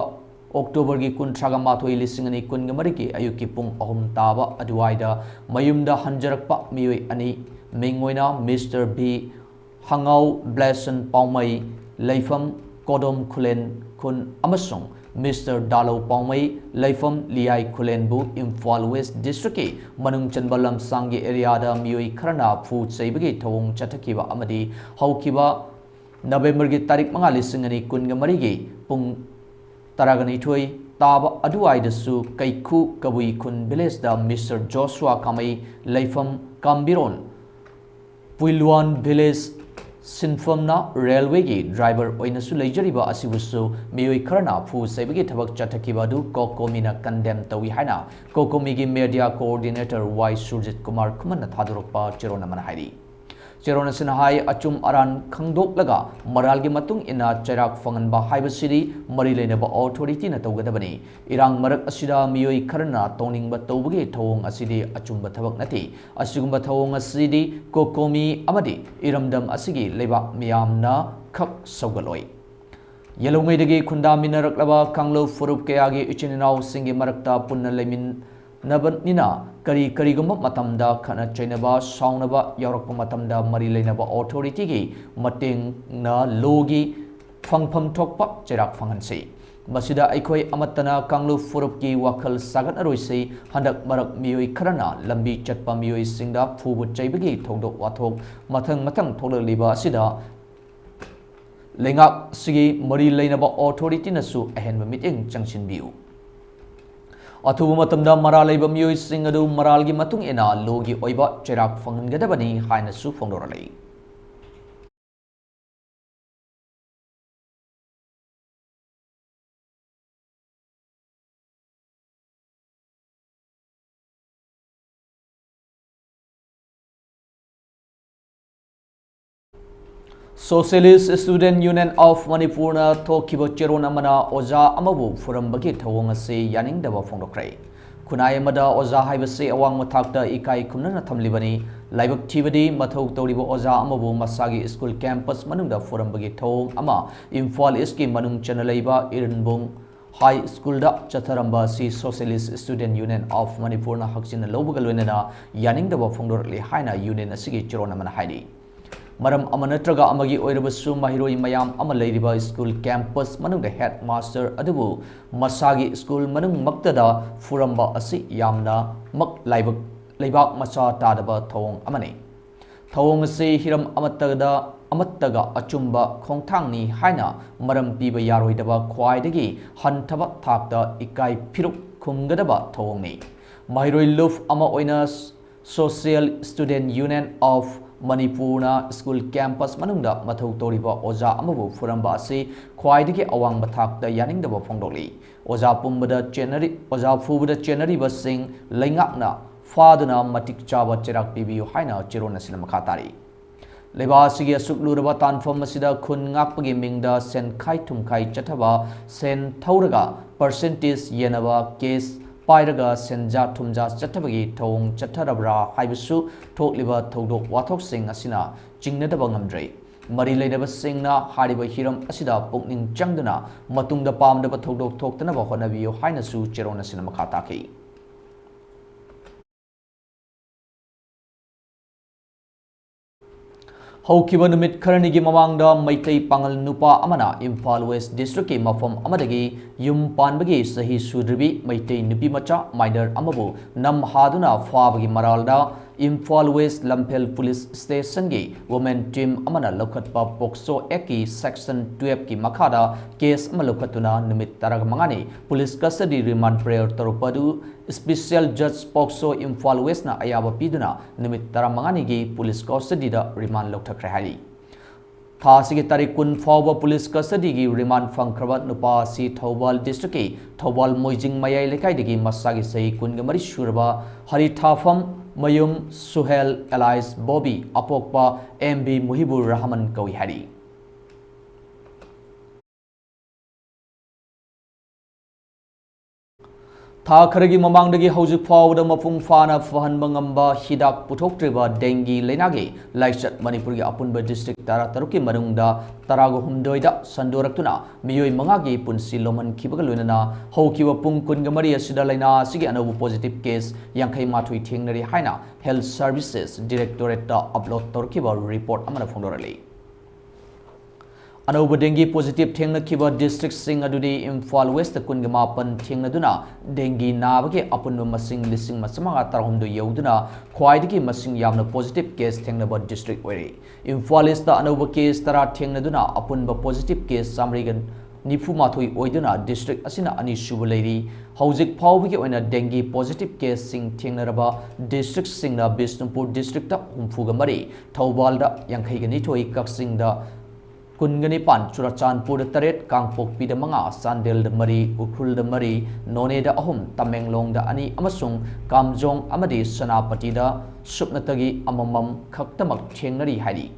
Octoberꯒꯤ ꯀꯨꯟꯊ꯭ꯔꯥꯒ ꯃꯥꯊꯣꯏ, ꯂꯤꯁꯤꯡ ꯑꯅꯤ ꯀꯨꯟꯒ ꯃꯔꯤꯒꯤ ꯑꯌꯨꯛꯀꯤ ꯄꯨꯡ ꯑꯍꯨꯝ ꯇꯥꯕ ꯑꯗꯨꯋꯥꯏꯗ ꯃꯌꯨꯝꯗ ꯍꯟꯖꯔꯛꯄ ꯃꯤꯑꯣꯏ ꯑꯅꯤ, ꯃꯤꯡ ꯑꯣꯏꯅ Mister B ꯍꯉꯥꯎ ꯕ꯭ꯂꯦꯁꯟ ꯄꯥꯎꯃꯩ, ꯂꯩꯐꯝ ꯀꯣꯗꯣꯝ ꯈꯨꯂꯦꯟ ꯈꯨꯟ, ꯑꯃꯁꯨꯡ Mister ꯗꯥꯂꯧ ꯄꯥꯎꯃꯩ, ꯂꯩꯐꯝ ꯂꯤꯌꯥꯏ ꯈꯨꯂꯦꯟꯕꯨ ꯏꯝꯐꯥꯜ West districtꯀꯤ ꯃꯅꯨꯡ ꯆꯟꯕ ꯂꯝꯁꯥꯡꯒꯤ areaꯗ ꯃꯤꯑꯣꯏ ꯈꯔꯅ ꯐꯨ ꯆꯩꯕꯒꯤ ꯊꯧꯑꯣꯡ ꯆꯠꯊꯈꯤꯕ ꯑꯃꯗꯤ ꯍꯧꯈꯤꯕ Novemberꯒꯤ ꯇꯥꯔꯤꯛ ꯃꯉꯥ, ꯂꯤꯁꯤꯡ ꯑꯅꯤ ꯀꯨꯟꯒ ꯃꯔꯤꯒꯤ ꯄꯨꯡ ꯇꯔꯥꯒ ꯅꯤꯊꯣꯏ ꯇꯥꯕ ꯑꯗꯨꯋꯥꯏꯗꯁꯨ ꯀꯩꯈꯨ ꯀꯕꯨꯏ ꯈꯨꯟ villageꯇ Mister ꯖꯣꯁꯨꯋꯥ ꯀꯥꯃꯩ, ꯂꯩꯐꯝ ꯀꯥꯝꯕꯤꯔꯣꯟ, ꯄꯨꯏꯂꯨꯋꯥꯟ village ꯁꯤꯟꯐꯝꯅ railwayꯒꯤ driver ꯑꯣꯏꯅꯁꯨ ꯂꯩꯖꯔꯤꯕ ꯑꯁꯤꯕꯨꯁꯨ ꯃꯤꯑꯣꯏ ꯈꯔꯅ ꯐꯨ ꯆꯩꯕꯒꯤ ꯊꯕꯛ ꯆꯠꯊꯈꯤꯕ ꯑꯗꯨ COCOMIꯅ condemn ꯇꯧꯏ ꯍꯥꯏꯅ COCOMIꯒꯤ media coordinator ꯋꯥꯏ ꯁꯨꯔꯖꯤꯠ ꯀꯨꯃꯥꯔ ꯈꯨꯃꯟꯅ ꯊꯥꯗꯣꯔꯛꯄ ꯆꯦꯔꯣꯜ ꯑꯃꯅ ꯍꯥꯏꯔꯤ꯫ ꯆꯦꯔꯣꯟ ꯑꯁꯤꯅ ꯍꯥꯏ, ꯑꯆꯨꯝ ꯑꯔꯥꯟ ꯈꯪꯗꯣꯛꯂꯒ ꯃꯔꯥꯜꯒꯤ ꯃꯇꯨꯡ ꯏꯟꯅ ꯆꯩꯔꯥꯛ ꯐꯪꯍꯟꯕ ꯍꯥꯏꯕꯁꯤꯗꯤ ꯃꯔꯤ ꯂꯩꯅꯕ ꯑꯣꯊꯣꯔꯤꯇꯤꯅ ꯇꯧꯒꯗꯕꯅꯤ꯫ ꯏꯔꯥꯡ ꯃꯔꯛ ꯑꯁꯤꯗ ꯃꯤꯑꯣꯏ ꯈꯔꯅ ꯇꯧꯅꯤꯡꯕ ꯇꯧꯕꯒꯤ ꯊꯧꯑꯣꯡ ꯑꯁꯤꯗꯤ ꯑꯆꯨꯝꯕ ꯊꯕꯛ ꯅꯠꯇꯦ꯫ ꯑꯁꯤꯒꯨꯝꯕ ꯊꯧꯑꯣꯡ ꯑꯁꯤꯗꯤ ꯀꯣꯀꯣꯃꯤ ꯑꯃꯗꯤ ꯏꯔꯝꯗꯝ ꯑꯁꯤꯒꯤ ꯂꯩꯕꯥꯛ ꯃꯤꯌꯥꯝꯅ ꯈꯛ ꯁꯧꯒꯠꯂꯣꯏ꯫ ꯌꯦꯜꯍꯧꯉꯩꯗꯒꯤ ꯈꯨꯟꯗꯥꯃꯤꯟꯅꯔꯛꯂꯕ ꯀꯥꯡꯂꯨꯞ ꯐꯨꯔꯨꯞ ꯀꯌꯥꯒꯤ ꯏꯆꯤꯟ ꯏꯅꯥꯎꯁꯤꯡꯒꯤ ꯃꯔꯛꯇ ꯄꯨꯟꯅ ꯂꯩꯃꯤꯟꯅꯕꯅꯤꯅ, ꯀꯔꯤ ꯀꯔꯤꯒꯨꯝꯕ ꯃꯇꯝꯗ ꯈꯠꯅ ꯆꯩꯅꯕ, ꯁꯥꯎꯅꯕ ꯌꯥꯎꯔꯛꯄ ꯃꯇꯝꯗ, ꯃꯔꯤ ꯂꯩꯅꯕ ꯑꯣꯊꯣꯔꯤꯇꯤꯒꯤ ꯃꯇꯦꯡꯅ ꯂꯣꯒꯤ ꯐꯪꯐꯝ ꯊꯣꯛꯄ ꯆꯩꯔꯥꯛ ꯐꯪꯍꯟꯁꯤ꯫ ꯃꯁꯤꯗ ꯑꯩꯈꯣꯏ ꯑꯃꯠꯇꯅ ꯀꯥꯡꯂꯨꯞ ꯐꯨꯔꯨꯞꯀꯤ ꯋꯥꯈꯜ ꯁꯥꯒꯠꯅꯔꯣꯏꯁꯤ꯫ ꯍꯟꯗꯛ ꯃꯔꯛ ꯃꯤꯑꯣꯏ ꯈꯔꯅ ꯂꯝꯕꯤ ꯆꯠꯄ ꯃꯤꯑꯣꯏꯁꯤꯡꯗ ꯐꯨꯕ ꯆꯩꯕꯒꯤ ꯊꯧꯗꯣꯛ ꯋꯥꯊꯣꯛ ꯃꯊꯪ ꯃꯊꯪ ꯊꯣꯛꯂꯛꯂꯤꯕ ꯑꯁꯤꯗ ꯂꯩꯉꯥꯛꯁꯤꯒꯤ ꯃꯔꯤ ꯂꯩꯅꯕ ꯑꯣꯊꯣꯔꯤꯇꯤꯅꯁꯨ ꯑꯍꯦꯟꯕ ꯃꯤꯠꯌꯦꯡ ꯆꯪꯁꯤꯟꯕꯤꯌꯨ꯫ ꯑꯊꯨꯕ ꯃꯇꯝꯗ ꯃꯔꯥꯜ ꯂꯩꯕ ꯃꯤꯑꯣꯏꯁꯤꯡ ꯑꯗꯨ ꯃꯔꯥꯜꯒꯤ ꯃꯇꯨꯡ ꯏꯟꯅ ꯂꯣꯒꯤ ꯑꯣꯏꯕ ꯆꯩꯔꯥꯛ ꯐꯪꯍꯟꯒꯗꯕꯅꯤ ꯍꯥꯏꯅꯁꯨ ꯐꯣꯡꯗꯣꯔꯛꯂꯤ꯫ Socialist Student Union of ꯃꯅꯤꯄꯨꯔꯅ ꯊꯣꯛꯈꯤꯕ ꯆꯦꯔꯣꯟ ꯑꯃꯅ ꯑꯣꯖꯥ ꯑꯃꯕꯨ ꯐꯨꯔꯝꯕꯒꯤ ꯊꯧꯑꯣꯡ ꯑꯁꯤ ꯌꯥꯅꯤꯡꯗꯕ ꯐꯣꯡꯗꯣꯛꯈ꯭ꯔꯦ꯫ ꯈꯨꯟꯅꯥꯏ ꯑꯃꯗ ꯑꯣꯖꯥ ꯍꯥꯏꯕꯁꯤ ꯑꯋꯥꯡꯕ ꯊꯥꯛꯇ ꯏꯀꯥꯏ ꯈꯨꯝꯅꯅ ꯊꯝꯂꯤꯕꯅꯤ꯫ ꯂꯥꯏꯕꯛ ꯊꯤꯕꯗꯤ, ꯃꯊꯧ ꯇꯧꯔꯤꯕ ꯑꯣꯖꯥ ꯑꯃꯕꯨ ꯃꯁꯥꯒꯤ ꯁ꯭ꯀꯨꯜ ꯀꯦꯝꯄꯁ ꯃꯅꯨꯡꯗ ꯐꯨꯔꯝꯕꯒꯤ ꯊꯧꯑꯣꯡ ꯑꯃ ꯏꯝꯐꯥꯜ ꯏꯁꯀꯤ ꯃꯅꯨꯡ ꯆꯟꯅ ꯂꯩꯕ ꯏꯔꯟꯕꯨꯡ ꯍꯥꯏ ꯁ꯭ꯀꯨꯜꯗ ꯆꯠꯊꯔꯝꯕ ꯑꯁꯤ Socialist Student Union of ꯃꯅꯤꯄꯨꯔꯅ ꯍꯛꯆꯤꯟꯅ ꯂꯧꯕꯒ ꯂꯣꯏꯅꯅ ꯌꯥꯅꯤꯡꯗꯕ ꯐꯣꯡꯗꯣꯔꯛꯂꯤ ꯍꯥꯏꯅ ꯌꯨꯅꯤꯌꯟ ꯑꯁꯤꯒꯤ ꯆꯦꯔꯣꯟ ꯑꯃꯅ ꯍꯥꯏꯔꯤ꯫ ꯃꯔꯝ ꯑꯃ ꯅꯠꯇ꯭ꯔꯒ ꯑꯃꯒꯤ ꯑꯣꯏꯔꯕꯁꯨ ꯃꯍꯩꯔꯣꯏ ꯃꯌꯥꯝ ꯑꯃ ꯂꯩꯔꯤꯕ ꯁ꯭ꯀꯨꯜ ꯀꯦꯝꯄꯁ ꯃꯅꯨꯡꯗ ꯍꯦꯗ ꯃꯥꯁꯇꯔ ꯑꯗꯨꯕꯨ ꯃꯁꯥꯒꯤ ꯁ꯭ꯀꯨꯜ ꯃꯅꯨꯡꯃꯛꯇꯗ ꯐꯨꯔꯝꯕ ꯑꯁꯤ ꯌꯥꯝꯅ ꯃꯛ ꯂꯥꯏꯕꯛ, ꯂꯩꯕꯥꯛ ꯃꯆꯥ ꯇꯥꯗꯕ ꯊꯧꯑꯣꯡ ꯑꯃꯅꯤ꯫ ꯊꯧꯑꯣꯡ ꯑꯁꯤ ꯍꯤꯔꯝ ꯑꯃꯠꯇꯗ, ꯑꯃꯠꯇꯒ ꯑꯆꯨꯝꯕ ꯈꯣꯡꯊꯥꯡꯅꯤ ꯍꯥꯏꯅ ꯃꯔꯝ ꯄꯤꯕ ꯌꯥꯔꯣꯏꯗꯕ ꯈ꯭ꯋꯥꯏꯗꯒꯤ ꯍꯟꯊꯕ ꯊꯥꯛꯇ ꯏꯀꯥꯏ ꯐꯤꯔꯨꯛ ꯈꯨꯝꯒꯗꯕ ꯊꯧꯑꯣꯡꯅꯤ꯫ ꯃꯍꯩꯔꯣꯏ ꯂꯨꯞ ꯑꯃ ꯑꯣꯏꯅ Social Student Union of ꯃꯅꯤꯄꯨꯔꯅ ꯁ꯭ꯀꯨꯜ ꯀꯦꯝꯄꯁ ꯃꯅꯨꯡꯗ ꯃꯊꯧ ꯇꯧꯔꯤꯕ ꯑꯣꯖꯥ ꯑꯃꯕꯨ ꯐꯨꯔꯝꯕ ꯑꯁꯤ ꯈ꯭ꯋꯥꯏꯗꯒꯤ ꯑꯋꯥꯡꯕ ꯊꯥꯛꯇ ꯌꯥꯅꯤꯡꯗꯕ ꯐꯣꯡꯗꯣꯛꯂꯤ꯫ ꯑꯣꯖꯥ ꯄꯨꯝꯕꯗ ꯆꯦꯟꯅꯔꯤ-, ꯑꯣꯖꯥ ꯐꯨꯕꯗ ꯆꯦꯟꯅꯔꯤꯕꯁꯤꯡ ꯂꯩꯉꯥꯛꯅ ꯐꯥꯗꯨꯅ ꯃꯇꯤꯛ ꯆꯥꯕ ꯆꯩꯔꯥꯛ ꯄꯤꯕꯤꯌꯨ ꯍꯥꯏꯅ ꯆꯦꯔꯣꯟ ꯑꯁꯤꯅ ꯃꯈꯥ ꯇꯥꯔꯤ꯫ ꯂꯩꯕꯥꯛ ꯑꯁꯤꯒꯤ ꯑꯁꯨꯛ ꯂꯨꯔꯕ ꯇꯥꯟꯐꯝ ꯑꯁꯤꯗ ꯈꯨꯟ ꯉꯥꯛꯄꯒꯤ ꯃꯤꯡꯗ ꯁꯦꯟꯈꯥꯏ ꯊꯨꯝꯈꯥꯏ ꯆꯠꯊꯕ, ꯁꯦꯟ ꯊꯧꯔꯒ percentage ꯌꯦꯟꯅꯕ, case ꯄꯥꯏꯔꯒ ꯁꯦꯟꯖꯥ ꯊꯨꯝꯖꯥ ꯆꯠꯊꯕꯒꯤ ꯊꯧꯑꯣꯡ ꯆꯠꯊꯔꯕ꯭ꯔꯥ ꯍꯥꯏꯕꯁꯨ ꯊꯣꯛꯂꯤꯕ ꯊꯧꯗꯣꯛ ꯋꯥꯊꯣꯛꯁꯤꯡ ꯑꯁꯤꯅ ꯆꯤꯡꯅꯗꯕ ꯉꯝꯗ꯭ꯔꯦ꯫ ꯃꯔꯤ ꯂꯩꯅꯕꯁꯤꯡꯅ ꯍꯥꯏꯔꯤꯕ ꯍꯤꯔꯝ ꯑꯁꯤꯗ ꯄꯨꯛꯅꯤꯡ ꯆꯪꯗꯨꯅ ꯃꯇꯨꯡꯗ ꯄꯥꯝꯗꯕ ꯊꯧꯗꯣꯛ ꯊꯣꯛꯇꯅꯕ ꯍꯣꯠꯅꯕꯤꯌꯨ ꯍꯥꯏꯅꯁꯨ ꯆꯦꯔꯣꯟ ꯑꯁꯤꯅ ꯃꯈꯥ ꯇꯥꯈꯤ꯫ ꯍꯧꯈꯤꯕ ꯅꯨꯃꯤꯠ ꯈꯔꯅꯤꯒꯤ ꯃꯃꯥꯡꯗ ꯃꯩꯇꯩ ꯄꯥꯉꯜ ꯅꯨꯄꯥ ꯑꯃꯅ ꯏꯝꯐꯥꯜ ꯋꯦꯁ ꯗꯤꯁꯇ꯭ꯔꯤꯛꯀꯤ ꯃꯐꯝ ꯑꯃꯗꯒꯤ ꯌꯨꯝ ꯄꯥꯟꯕꯒꯤ ꯆꯍꯤ ꯁꯨꯗ꯭ꯔꯤꯕꯤ ꯃꯩꯇꯩ ꯅꯨꯄꯤ ꯃꯆꯥ minor ꯑꯃꯕꯨ ꯅꯝꯍꯥꯗꯨꯅ ꯐꯥꯕꯒꯤ ꯃꯔꯥꯜꯗ ꯏꯝꯐꯥꯜ ꯋꯦꯁ ꯂꯝꯐꯦꯜ ꯄꯨꯂꯤꯁ ꯁ꯭ꯇꯦꯁꯟꯒꯤ women team ꯑꯃꯅ ꯂꯧꯈꯠꯄ ꯄꯣꯛꯁꯣ ꯑꯦꯛꯀꯤ section twelveꯀꯤ ꯃꯈꯥꯗ case ꯑꯃ ꯂꯧꯈꯠꯇꯨꯅ ꯅꯨꯃꯤꯠ ꯇꯔꯥꯃꯉꯥꯅꯤ police custody remand prayer ꯇꯧꯔꯛꯄ ꯑꯗꯨ Special Judge ꯄꯣꯛꯁꯣ ꯏꯝꯐꯥꯜ ꯋꯦꯁꯅ ꯑꯌꯥꯕ ꯄꯤꯗꯨꯅ ꯅꯨꯃꯤꯠ ꯇꯔꯥꯃꯉꯥꯅꯤꯒꯤ police custodyꯗ remand ꯂꯧꯊꯈ꯭ꯔꯦ ꯍꯥꯏꯔꯤ꯫ ꯊꯥ ꯑꯁꯤꯒꯤ ꯇꯥꯔꯤꯛ ꯀꯨꯟ ꯐꯥꯎꯕ police custodyꯒꯤ remand ꯐꯪꯈ꯭ꯔꯕ ꯅꯨꯄꯥ ꯑꯁꯤ ꯊꯧꯕꯥꯜ ꯗꯤꯁꯇ꯭ꯔꯤꯛꯀꯤ ꯊꯧꯕꯥꯜ ꯃꯣꯏꯖꯤꯡ ꯃꯌꯥꯏ ꯂꯩꯀꯥꯏꯗꯒꯤ ꯃꯁꯥꯒꯤ ꯆꯍꯤ ꯀꯨꯟꯒ ꯃꯔꯤ ꯁꯨꯔꯕ ꯍꯔꯤꯊꯥꯐꯝ ꯃꯌꯨꯝ Suhel alias Bobby ꯑꯄꯣꯛꯄ M B ꯃꯨꯍꯤꯕꯨꯔ Rahman ꯀꯧꯏ ꯍꯥꯏꯔꯤ꯫ ꯊꯥ ꯈꯔꯒꯤ ꯃꯃꯥꯡꯗꯒꯤ ꯍꯧꯖꯤꯛ ꯐꯥꯎꯕꯗ ꯃꯄꯨꯡ ꯐꯥꯅ ꯐꯍꯟꯕ ꯉꯝꯕ ꯍꯤꯗꯥꯛ ꯄꯨꯊꯣꯛꯇ꯭ꯔꯤꯕ dengue ꯂꯩꯅꯥꯒꯤ ꯂꯥꯏꯆꯠ ꯃꯅꯤꯄꯨꯔꯒꯤ ꯑꯄꯨꯟꯕ district ꯇꯔꯥꯇꯔꯨꯛꯀꯤ ꯃꯅꯨꯡꯗ ꯇꯔꯥꯒ ꯍꯨꯝꯗꯣꯏꯗ ꯁꯟꯗꯣꯔꯛꯇꯨꯅ ꯃꯤꯑꯣꯏ ꯃꯉꯥꯒꯤ ꯄꯨꯟꯁꯤ ꯂꯣꯝꯍꯟꯈꯤꯕꯒ ꯂꯣꯏꯅꯅ ꯍꯧꯈꯤꯕ ꯄꯨꯡ ꯀꯨꯟꯒ ꯃꯔꯤ ꯑꯁꯤꯗ ꯂꯩꯅꯥ ꯑꯁꯤꯒꯤ ꯑꯅꯧꯕ positive case ꯌꯥꯡꯈꯩ ꯃꯥꯊꯣꯏ ꯊꯦꯡꯅꯔꯤ ꯍꯥꯏꯅ Health Services Directorateꯇ upload ꯇꯧꯔꯛꯈꯤꯕ report ꯑꯃꯅ ꯐꯣꯡꯗꯣꯔꯛꯂꯤ꯫ ꯑꯅꯧꯕ dengue positive ꯊꯦꯡꯅꯈꯤꯕ districtꯁꯤꯡ ꯑꯗꯨꯗꯤ ꯏꯝꯐꯥꯜ ꯋꯦꯁꯇ ꯀꯨꯟꯒ ꯃꯥꯄꯟ ꯊꯦꯡꯅꯗꯨꯅ dengue ꯅꯥꯕꯒꯤ ꯑꯄꯨꯟꯕ ꯃꯁꯤꯡ ꯂꯤꯁꯤꯡ ꯃꯉꯥ ꯇꯔꯥꯍꯨꯝꯗꯣꯏ ꯌꯧꯗꯨꯅ ꯈ꯭ꯋꯥꯏꯗꯒꯤ ꯃꯁꯤꯡ ꯌꯥꯝꯅ positive case ꯊꯦꯡꯅꯕ district ꯑꯣꯏꯔꯦ꯫ ꯏꯝꯐꯥꯜ ꯏꯁꯇ ꯑꯅꯧꯕ case ꯇꯔꯥ ꯊꯦꯡꯅꯗꯨꯅ ꯑꯄꯨꯟꯕ positive case ꯆꯥꯃꯔꯤꯒ ꯅꯤꯐꯨ ꯃꯥꯊꯣꯏ ꯑꯣꯏꯗꯨꯅ district ꯑꯁꯤꯅ ꯑꯅꯤꯁꯨꯕ ꯂꯩꯔꯤ꯫ ꯍꯧꯖꯤꯛ ꯐꯥꯎꯕꯒꯤ ꯑꯣꯏꯅ dengue positive caseꯁꯤꯡ ꯊꯦꯡꯅꯔꯕ districtꯁꯤꯡꯅ ꯕꯤꯁꯅꯨꯄꯨꯔ districtꯇ ꯍꯨꯝꯐꯨꯒ ꯃꯔꯤ, ꯊꯧꯕꯥꯜꯗ ꯌꯥꯡꯈꯩꯒ ꯅꯤꯊꯣꯏ, ꯀꯛꯆꯤꯡꯗ ꯀꯨꯟꯒ ꯅꯤꯄꯥꯟ, ꯆꯨꯔꯆꯥꯟꯄꯨꯔꯗ ꯇꯔꯦꯠ, ꯀꯥꯡꯄꯣꯛꯄꯤꯗ ꯃꯉꯥ, ꯆꯥꯟꯗꯦꯜꯗ ꯃꯔꯤ, ꯎꯈ꯭ꯔꯨꯜꯗ ꯃꯔꯤ, ꯅꯣꯅꯦꯗ ꯑꯍꯨꯝ, ꯇꯃꯦꯡꯂꯣꯡꯗ ꯑꯅꯤ ꯑꯃꯁꯨꯡ ꯀꯥꯝꯖꯣꯡ ꯑꯃꯗꯤ ꯁꯦꯅꯥꯄꯇꯤꯗ ꯁꯨꯞꯅꯇꯒꯤ ꯑꯃꯃꯝ ꯈꯛꯇꯃꯛ ꯊꯦꯡꯅꯔꯤ ꯍꯥꯏꯔꯤ꯫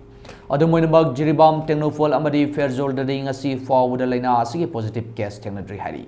ꯑꯗꯨꯝ ꯑꯣꯏꯅꯃꯛ, ꯖꯤꯔꯤꯕꯥꯝ, ꯇꯦꯡꯅꯧꯄꯜ ꯑꯃꯗꯤ ꯐꯦꯔꯖꯣꯜꯗꯗꯤ ꯉꯁꯤ ꯐꯥꯎꯕꯗ ꯂꯥꯏꯅꯥ ꯑꯁꯤꯒꯤ positive case ꯊꯦꯡꯅꯗ꯭ꯔꯤ ꯍꯥꯏꯔꯤ꯫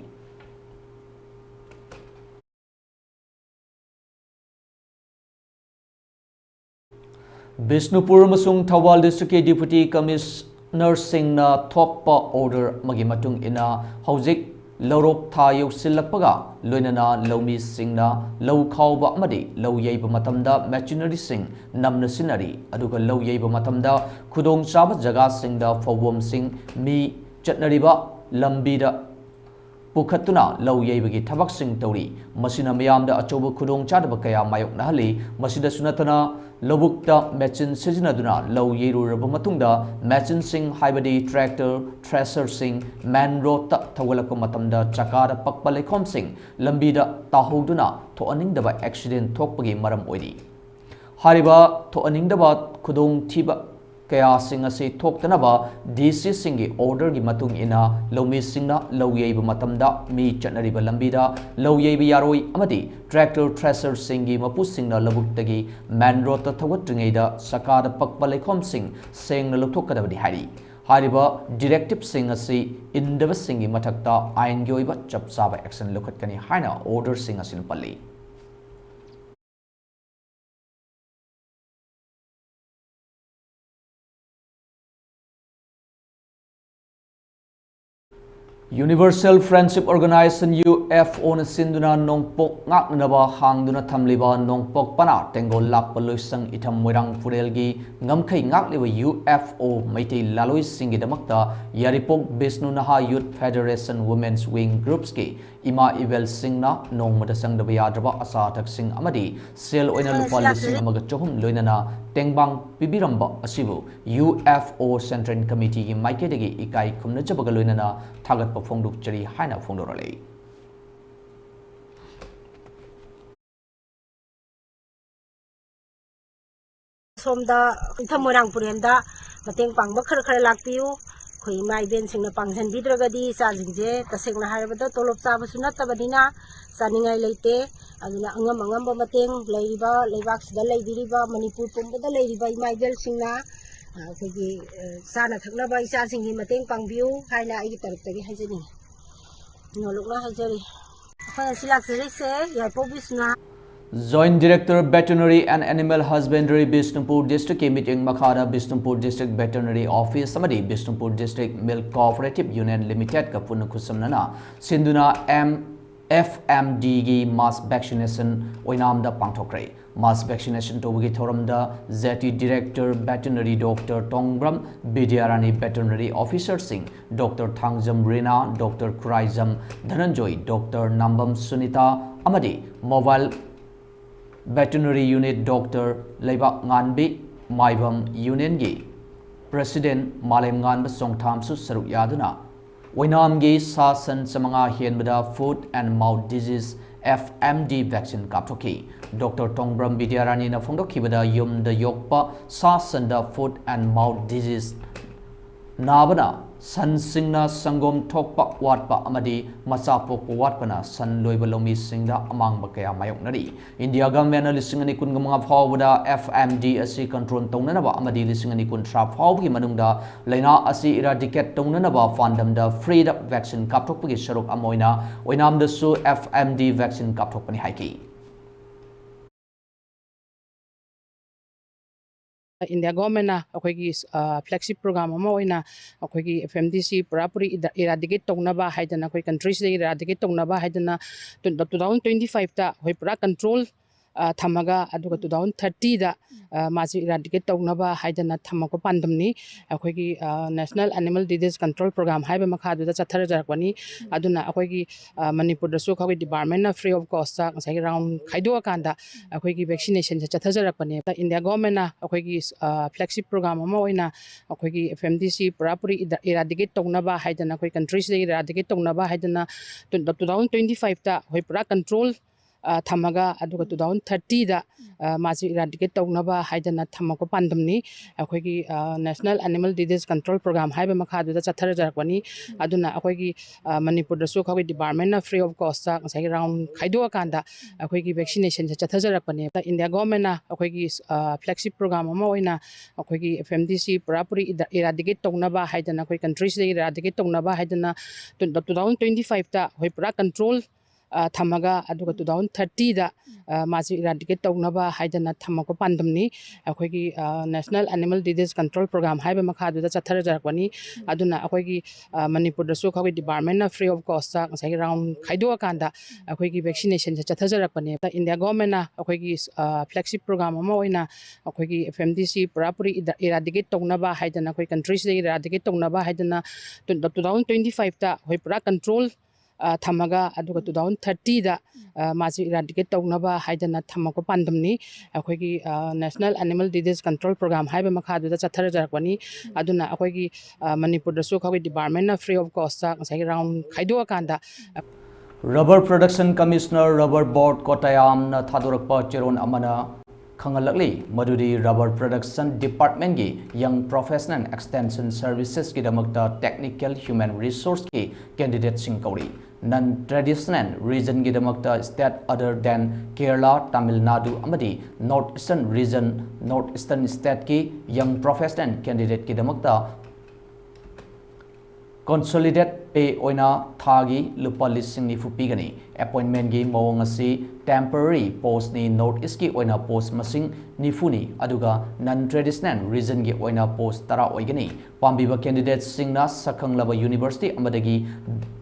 ꯕꯤꯁꯅꯨꯄꯨꯔ ꯑꯃꯁꯨꯡ ꯊꯧꯕꯥꯜ district ꯀꯤ Deputy Commissioner ꯁꯤꯡꯅ ꯊꯣꯛꯄ order ꯑꯃꯒꯤ ꯃꯇꯨꯡ ꯏꯟꯅ, ꯍꯧꯖꯤꯛ ꯂꯧꯔꯣꯛ ꯊꯥ ꯌꯧꯁꯤꯜꯂꯛꯄꯒ ꯂꯣꯏꯅꯅ ꯂꯧꯃꯤꯁꯤꯡꯅ ꯂꯧ ꯈꯥꯎꯕ ꯑꯃꯗꯤ ꯂꯧ ꯌꯩꯕ ꯃꯇꯝꯗ machinery ꯁꯤꯡ ꯅꯝꯅ ꯁꯤꯖꯤꯟꯅꯔꯤ꯫ ꯑꯗꯨꯒ ꯂꯧ ꯌꯩꯕ ꯃꯇꯝꯗ ꯈꯨꯗꯣꯡꯆꯥꯕ ꯖꯒꯥꯁꯤꯡꯗ ꯐꯧꯕꯣꯝꯁꯤꯡ ꯃꯤ ꯆꯠꯅꯔꯤꯕ ꯂꯝꯕꯤꯗ ꯄꯨꯈꯠꯇꯨꯅ ꯂꯧ ꯌꯩꯕꯒꯤ ꯊꯕꯛꯁꯤꯡ ꯇꯧꯔꯤ꯫ ꯃꯁꯤꯅ ꯃꯤꯌꯥꯝꯗ ꯑꯆꯧꯕ ꯈꯨꯗꯣꯡꯆꯥꯗꯕ ꯀꯌꯥ ꯃꯥꯌꯣꯛꯅꯍꯜꯂꯤ꯫ ꯃꯁꯤꯗꯁꯨ ꯅꯠꯇꯅ, ꯂꯧꯕꯨꯛꯇ machine ꯁꯤꯖꯤꯟꯅꯗꯨꯅ ꯂꯧ ꯌꯩꯔꯨꯔꯕ ꯃꯇꯨꯡꯗ, machine ꯁꯤꯡ, ꯍꯥꯏꯕꯗꯤ tractor, thresher ꯁꯤꯡ main road ꯇ ꯊꯧꯒꯠꯂꯛꯄ ꯃꯇꯝꯗ ꯆꯀꯥꯗ ꯄꯛꯄ ꯂꯩꯈꯣꯝꯁꯤꯡ ꯂꯝꯕꯤꯗ ꯇꯥꯍꯧꯗꯨꯅ ꯊꯣꯛꯍꯟꯅꯤꯡꯗꯕ accident ꯊꯣꯛꯄꯒꯤ ꯃꯔꯝ ꯑꯣꯏꯔꯤ꯫ ꯍꯥꯏꯔꯤꯕ ꯊꯣꯛꯍꯟꯅꯤꯡꯗꯕ ꯈꯨꯗꯣꯡꯊꯤꯕ ꯀꯌꯥꯁꯤꯡ ꯑꯁꯤ ꯊꯣꯛꯇꯅꯕ D C ꯁꯤꯡꯒꯤ order ꯒꯤ ꯃꯇꯨꯡ ꯏꯟꯅ, ꯂꯧꯃꯤꯁꯤꯡꯅ ꯂꯧ ꯌꯩꯕ ꯃꯇꯝꯗ ꯃꯤ ꯆꯠꯅꯔꯤꯕ ꯂꯝꯕꯤꯗ ꯂꯧ ꯌꯩꯕ ꯌꯥꯔꯣꯏ ꯑꯃꯗꯤ tractor, thresher ꯁꯤꯡꯒꯤ ꯃꯄꯨꯁꯤꯡꯅ ꯂꯧꯕꯨꯛꯇꯒꯤ main road ꯇ ꯊꯧꯒꯠꯇ꯭ꯔꯤꯉꯩꯗ ꯆꯀꯥꯗ ꯄꯛꯄ ꯂꯩꯈꯣꯝꯁꯤꯡ ꯁꯦꯡꯅ ꯂꯧꯊꯣꯛꯀꯗꯕꯅꯤ ꯍꯥꯏꯔꯤ꯫ ꯍꯥꯏꯔꯤꯕ directive ꯁꯤꯡ ꯑꯁꯤ ꯏꯟꯗꯕꯁꯤꯡꯒꯤ ꯃꯊꯛꯇ ꯑꯥꯏꯟꯒꯤ ꯑꯣꯏꯕ ꯆꯞ ꯆꯥꯕ action ꯂꯧꯈꯠꯀꯅꯤ ꯍꯥꯏꯅ order ꯁꯤꯡ ꯑꯁꯤꯅ ꯄꯜꯂꯤ꯫ Universal Friendship Organization, U F O ꯅ ꯁꯤꯟꯗꯨꯅ ꯅꯣꯡꯄꯣꯛ ꯉꯥꯛꯅꯅꯕ ꯍꯥꯡꯗꯨꯅ ꯊꯝꯂꯤꯕ ꯅꯣꯡꯄꯣꯛ ꯄꯅꯥ ꯇꯦꯡꯒꯣꯜ ꯂꯥꯛꯄ ꯂꯣꯏꯁꯪ ꯏꯊꯝ ꯃꯣꯏꯔꯥꯡ ꯄꯨꯔꯦꯜꯒꯤ ꯉꯝꯈꯩ ꯉꯥꯛꯂꯤꯕ U F O ꯃꯩꯇꯩ ꯂꯥꯂꯣꯏꯁꯤꯡꯒꯤꯗꯃꯛꯇ ꯌꯥꯏꯔꯤꯄꯣꯛ ꯕꯤꯁꯅꯨ ꯅꯍꯥ Youth Federation Women's Wing groups ꯀꯤ ꯏꯃꯥ ꯏꯕꯦꯜꯁꯤꯡꯅ ꯅꯣꯡꯃꯗ ꯆꯪꯗꯕ ꯌꯥꯗ꯭ꯔꯕ ꯑꯆꯥ ꯑꯊꯛꯁꯤꯡ ꯑꯃꯗꯤ ꯁꯦꯜ ꯑꯣꯏꯅ ꯂꯨꯄꯥ ꯂꯤꯁꯤꯡ ꯑꯃꯒ ꯆꯍꯨꯝ ꯂꯣꯏꯅꯅ ꯇꯦꯡꯕꯥꯡ ꯄꯤꯕꯤꯔꯝꯕ ꯑꯁꯤꯕꯨ U F O Central Committee ꯒꯤ ꯃꯥꯏꯀꯩꯗꯒꯤ ꯏꯀꯥꯏ ꯈꯨꯝꯅꯖꯕꯒ ꯂꯣꯏꯅꯅ ꯊꯥꯒꯠꯄ ꯐꯣꯡꯗꯣꯛꯆꯔꯤ ꯍꯥꯏꯅ ꯐꯣꯡꯗꯣꯔꯛꯂꯤ꯫ ꯁꯣꯝꯗ ꯏꯊꯝ ꯃꯣꯏꯔꯥꯡ ꯄꯨꯔꯦꯟꯗ ꯃꯇꯦꯡ ꯄꯥꯡꯕ ꯈꯔ ꯈꯔ ꯂꯥꯛꯄꯤꯌꯨ꯫ ꯑꯩꯈꯣꯏ ꯏꯃꯥ ꯏꯕꯦꯟꯁꯤꯡꯅ ꯄꯥꯡꯁꯤꯟꯕꯤꯗ꯭ꯔꯒꯗꯤ ꯏꯆꯥꯁꯤꯡꯁꯦ ꯇꯁꯦꯡꯅ ꯍꯥꯏꯔꯕꯗ ꯇꯣꯂꯣꯞ ꯆꯥꯕꯁꯨ ꯅꯠꯇꯕꯅꯤꯅ ꯆꯥꯅꯤꯡꯉꯥꯏ ꯂꯩꯇꯦ꯫ ꯑꯗꯨꯅ ꯑꯉꯝ ꯑꯉꯝꯕ ꯃꯇꯦꯡ ꯂꯩꯔꯤꯕ ꯂꯩꯕꯥꯛꯁꯤꯗ ꯂꯩꯕꯤꯔꯤꯕ ꯃꯅꯤꯄꯨꯔ ꯄꯨꯝꯕꯗ ꯂꯩꯔꯤꯕ ꯏꯃꯥ ꯏꯕꯦꯜꯁꯤꯡꯅ ꯑꯩꯈꯣꯏꯒꯤ ꯆꯥꯅ ꯊꯛꯅꯕ ꯏꯆꯥꯁꯤꯡꯒꯤ ꯃꯇꯦꯡ ꯄꯥꯡꯕꯤꯌꯨ ꯍꯥꯏꯅ ꯑꯩꯒꯤ ꯇꯔꯞꯇꯒꯤ ꯍꯥꯏꯖꯅꯤꯡꯉꯤ꯫ ꯅꯣꯂꯨꯛꯅ ꯍꯥꯏꯖꯔꯤ꯫ ꯑꯩꯈꯣꯏ ꯉꯁꯤ ꯂꯥꯛꯆꯔꯤꯁꯦ ꯌꯥꯏꯄꯣꯛ ꯕꯤꯁꯅꯥ꯫ Joint Director Veterinary and Animal Husbandry Bishnupur District ꯀꯤ ꯃꯤꯠꯌꯦꯡ ꯃꯈꯥꯗ ꯕꯤꯁꯅꯨꯄꯨꯔ District Veterinary Office ꯑꯃꯗꯤ Bishnupur District Milk Cooperative Union Limited ꯀ ꯄꯨꯟꯅ ꯈꯨꯠꯁꯝꯅꯅ ꯁꯤꯟꯗꯨꯅ ꯑꯦꯝ ꯑꯦꯐ ꯑꯦꯝ ꯗꯤꯒꯤ mass vaccination ꯑꯣꯏꯅꯥꯝꯗ ꯄꯥꯡꯊꯣꯛꯈ꯭ꯔꯦ꯫ Mass vaccination ꯇꯧꯕꯒꯤ ꯊꯧꯔꯝꯗ ꯖꯦꯇꯤ Director Veterinary Doctor ꯇꯣꯡꯕ꯭ꯔꯝ ꯕꯤꯗ꯭ꯌꯥꯔꯥꯅꯤ, Veterinary Officerꯁꯤꯡ Doctor ꯊꯥꯡꯖꯝ ꯔꯤꯅꯥ, Doctor ꯈꯨꯔꯥꯏꯖꯝ ꯙꯅꯟꯖꯣꯏ, Doctor ꯅꯥꯝꯕꯝ ꯁꯨꯅꯤꯇꯥ ꯑꯃꯗꯤ Mobile Veterinary Unit Doctor ꯂꯩꯕꯥꯛ ꯉꯥꯟꯕꯤ, ꯃꯥꯏꯕꯝ Unionꯒꯤ President ꯃꯥꯂꯦꯝ ꯉꯥꯟꯕ ꯆꯣꯡꯊꯥꯝꯁꯨ ꯁꯔꯨꯛ ꯌꯥꯗꯨꯅ ꯑꯣꯏꯅꯥꯝꯒꯤ ꯁꯥ ꯁꯟ ꯆꯥꯃꯉꯥ ꯍꯦꯟꯕꯗ Foot and Mouth Disease, F M D vaccine ꯀꯥꯞꯊꯣꯛꯈꯤ꯫ Doctor ꯇꯣꯡꯕ꯭ꯔꯝ ꯕꯤꯗ꯭ꯌꯥꯔꯥꯅꯤꯅ ꯐꯣꯡꯗꯣꯛꯈꯤꯕꯗ, ꯌꯨꯝꯗ ꯌꯣꯛꯄ ꯁꯥ ꯁꯟꯗ Foot and Mouth Disease ꯅꯥꯕꯅ ꯁꯟꯁꯤꯡꯅ ꯁꯪꯒꯣꯝ ꯊꯣꯛꯄ ꯋꯥꯠꯄ ꯑꯃꯗꯤ ꯃꯆꯥ ꯄꯣꯛꯄ ꯋꯥꯠꯄꯅ ꯁꯟ ꯂꯣꯏꯕ ꯂꯧꯃꯤꯁꯤꯡꯗ ꯑꯃꯥꯡꯕ ꯀꯌꯥ ꯃꯥꯌꯣꯛꯅꯔꯤ꯫ India Governmentꯅ ꯂꯤꯁꯤꯡ ꯑꯅꯤ ꯀꯨꯟꯒ ꯃꯉꯥ ꯐꯥꯎꯕꯗ F M D ꯑꯁꯤ control ꯇꯧꯅꯅꯕ ꯑꯃꯗꯤ ꯂꯤꯁꯤꯡ ꯑꯅꯤ ꯀꯨꯟꯊ꯭ꯔꯥ ꯐꯥꯎꯕꯒꯤ ꯃꯅꯨꯡꯗ ꯂꯥꯏꯅꯥ ꯑꯁꯤ eradicate ꯇꯧꯅꯅꯕ ꯄꯥꯟꯗꯝꯗ free-ꯗ vaccine ꯀꯥꯞꯊꯣꯛꯄꯒꯤ ꯁꯔꯨꯛ ꯑꯃ ꯑꯣꯏꯅ ꯑꯣꯏꯅꯥꯝꯗꯁꯨ F M D vaccine ꯀꯥꯞꯊꯣꯛꯄꯅꯤ ꯍꯥꯏꯈꯤ꯫ India Governmentꯅ ꯑꯩꯈꯣꯏꯒꯤ, ꯑ, flagship program ꯑꯃ ꯑꯣꯏꯅ ꯑꯩꯈꯣꯏꯒꯤ F M D ꯁꯤ ꯄꯨꯔꯥ ꯄꯨꯔꯤ ꯏꯗ-, eradicate ꯇꯧꯅꯕ ꯍꯥꯏꯗꯅ, ꯑꯩꯈꯣꯏ countryꯁꯤꯗ eradicate ꯇꯧꯅꯕ ꯍꯥꯏꯗꯅ, ꯇꯨ-, two thousand twenty fiveꯇ ꯑꯩꯈꯣꯏ ꯄꯨꯔꯥ control, ꯑ, ꯊꯝꯃꯒ, ꯑꯗꯨꯒ two thousand thirtyꯗ, ꯑ, ꯃꯥꯁꯤ eradicate ꯇꯧꯅꯕ ꯍꯥꯏꯗꯅ ꯊꯝꯃꯛꯄ ꯄꯥꯟꯗꯝꯅꯤ꯫ ꯑꯩꯈꯣꯏꯒꯤ, ꯑ, National Animal Disease Control Program ꯍꯥꯏꯕ ꯃꯈꯥꯗꯨꯗ ꯆꯠꯊꯔꯖꯔꯛꯄꯅꯤ꯫ ꯑꯗꯨꯅ ꯑꯩꯈꯣꯏꯒꯤ, ꯑ, ꯃꯅꯤꯄꯨꯔꯗꯁꯨ ꯑꯩꯈꯣꯏꯒꯤ departmentꯅ free of costꯇ ꯉꯁꯥꯏꯒꯤ round ꯈꯥꯏꯗꯣꯛꯑꯀꯥꯟꯗ ꯑꯩꯈꯣꯏꯒꯤ vaccinationꯁꯦ ꯆꯠꯊꯖꯔꯛꯄꯅꯦ꯫ India Governmentꯅ ꯑꯩꯈꯣꯏꯒꯤ, ꯑ, flagship program ꯑꯃ ꯑꯣꯏꯅ ꯑꯩꯈꯣꯏꯒꯤ F M D ꯁꯤ ꯄꯨꯔꯥ ꯄꯨꯔꯤ ꯏꯗ-, eradicate ꯇꯧꯅꯕ ꯍꯥꯏꯗꯅ, ꯑꯩꯈꯣꯏ countryꯁꯤꯗ eradicate ꯇꯧꯅꯕ ꯍꯥꯏꯗꯅ, ꯇꯨ-, two thousand twenty fiveꯇ ꯑꯩꯈꯣꯏ ꯄꯨꯔꯥ control, ꯑ, ꯊꯝꯃꯒ, ꯑꯗꯨꯒ two thousand thirty ꯗ, ꯑ, ꯃꯥꯁꯤ eradicate ꯇꯧꯅꯕ ꯍꯥꯏꯗꯅ ꯊꯝꯃꯛꯄ ꯄꯥꯟꯗꯝꯅꯤ꯫ ꯑꯩꯈꯣꯏꯒꯤ, ꯑ, National Animal Disease Control Program ꯍꯥꯏꯕ ꯃꯈꯥꯗꯨꯗ ꯆꯠꯊꯖꯔꯛꯄꯅꯤ꯫ ꯑꯗꯨꯅ ꯑꯩꯈꯣꯏꯒꯤ, ꯑ, ꯃꯅꯤꯄꯨꯔꯗꯁꯨ ꯑꯩꯈꯣꯏꯒꯤ department ꯅ free of cost ꯇ ꯉꯁꯥꯏꯒꯤ round ꯈꯥꯏꯗꯣꯛꯑꯀꯥꯟꯗ ꯑꯩꯈꯣꯏꯒꯤ vaccination ꯁꯦ ꯆꯠꯊꯖꯔꯛꯄꯅꯦ꯫ India government ꯅ ꯑꯩꯈꯣꯏꯒꯤ, ꯑ, flagship program ꯑꯃ ꯑꯣꯏꯅ ꯑꯩꯈꯣꯏꯒꯤ F M D C ꯄꯨꯔꯥ ꯄꯨꯔꯤ ꯏꯗ-, eradicate ꯇꯧꯅꯕ ꯍꯥꯏꯗꯅ, ꯑꯩꯈꯣꯏ country ꯁꯤꯗ eradicate ꯇꯧꯅꯕ ꯍꯥꯏꯗꯅ, two-, two thousand twenty five ꯇ ꯑꯩꯈꯣꯏ ꯄꯨꯔꯥ control, ꯑ, ꯊꯝꯃꯒ, ꯑꯗꯨꯒ two thousand thirty ꯗ, ꯑ, ꯃꯥꯁꯤ eradicate ꯇꯧꯅꯕ ꯍꯥꯏꯗꯅ ꯊꯝꯃꯛꯄ ꯄꯥꯟꯗꯝꯅꯤ꯫ ꯑꯩꯈꯣꯏꯒꯤ, ꯑ, National Animal Disease Control Program ꯍꯥꯏꯕ ꯃꯈꯥꯗꯨꯗ ꯆꯠꯊꯖꯔꯛꯄꯅꯤ꯫ ꯑꯗꯨꯅ ꯑꯩꯈꯣꯏꯒꯤ, ꯑ, ꯃꯅꯤꯄꯨꯔꯗꯁꯨ ꯑꯩꯈꯣꯏꯒꯤ department ꯅ free of cost ꯇ ꯉꯁꯥꯏꯒꯤ round ꯈꯥꯏꯗꯣꯛꯑꯀꯥꯟꯗ ꯑꯩꯈꯣꯏꯒꯤ vaccination ꯁꯦ ꯆꯠꯊꯖꯔꯛꯄꯅꯦ꯫ India government ꯅ ꯑꯩꯈꯣꯏꯒꯤ, ꯑ, flagship program ꯑꯃ ꯑꯣꯏꯅ ꯑꯩꯈꯣꯏꯒꯤ F M D C ꯄꯨꯔꯥ ꯄꯨꯔꯤ ꯏꯗ-, eradicate ꯇꯧꯅꯕ ꯍꯥꯏꯗꯅ, ꯑꯩꯈꯣꯏ country ꯁꯤꯗ eradicate ꯇꯧꯅꯕ ꯍꯥꯏꯗꯅ, two-, two thousand twenty five ꯇ ꯑꯩꯈꯣꯏ ꯄꯨꯔꯥ control, ꯑ, ꯊꯝꯃꯒ, ꯑꯗꯨꯒ two thousand thirty ꯗ, ꯑ, ꯃꯥꯁꯤ eradicate ꯇꯧꯅꯕ ꯍꯥꯏꯗꯅ ꯊꯝꯃꯛꯄ ꯄꯥꯟꯗꯝꯅꯤ꯫ ꯑꯩꯈꯣꯏꯒꯤ, ꯑ, National Animal Disease Control Program ꯍꯥꯏꯕ ꯃꯈꯥꯗꯨꯗ ꯆꯠꯊꯖꯔꯛꯄꯅꯤ꯫ ꯑꯗꯨꯅ ꯑꯩꯈꯣꯏꯒꯤ, ꯑ, ꯃꯅꯤꯄꯨꯔꯗꯁꯨ ꯑꯩꯈꯣꯏꯒꯤ department ꯅ free of cost ꯇ ꯉꯁꯥꯏꯒꯤ round ꯈꯥꯏꯗꯣꯛꯑꯀꯥꯟꯗ, Rubber Production Commissioner Rubber Board ꯀꯣꯇꯥꯌꯥꯝꯅ ꯊꯥꯗꯣꯔꯛꯄ ꯆꯦꯔꯣꯜ ꯑꯃꯅ ꯈꯪꯍꯜꯂꯛꯂꯤ ꯃꯗꯨꯗꯤ rubber production department ꯀꯤ young professional extension services ꯀꯤꯗꯃꯛꯇ technical human resource ꯀꯤ candidate ꯁꯤꯡ ꯀꯧꯔꯤ꯫ Non traditional region ꯒꯤꯗꯃꯛꯇ state other than Kerala, Tamil Nadu ꯑꯃꯗꯤ North Eastern region, North Eastern state ꯀꯤ young professional candidate ꯀꯤꯗꯃꯛꯇ consolidated pay ꯑꯣꯏꯅ ꯊꯥꯒꯤ ꯂꯨꯄꯥ ꯂꯤꯁꯤꯡ ꯅꯤꯐꯨ ꯄꯤꯒꯅꯤ꯫ Appointment ꯀꯤ ꯃꯑꯣꯡ ꯑꯁꯤ temporary post ꯅꯤ꯫ North East ꯀꯤ ꯑꯣꯏꯅ post ꯃꯁꯤꯡ ꯅꯤꯐꯨ ꯅꯤ, ꯑꯗꯨꯒ non traditional region ꯒꯤ ꯑꯣꯏꯅ post ꯇꯔꯥ ꯑꯣꯏꯒꯅꯤ꯫ ꯄꯥꯝꯕꯤꯕ candidate ꯁꯤꯡꯅ ꯁꯛꯈꯪꯂꯕ university ꯑꯃꯗꯒꯤ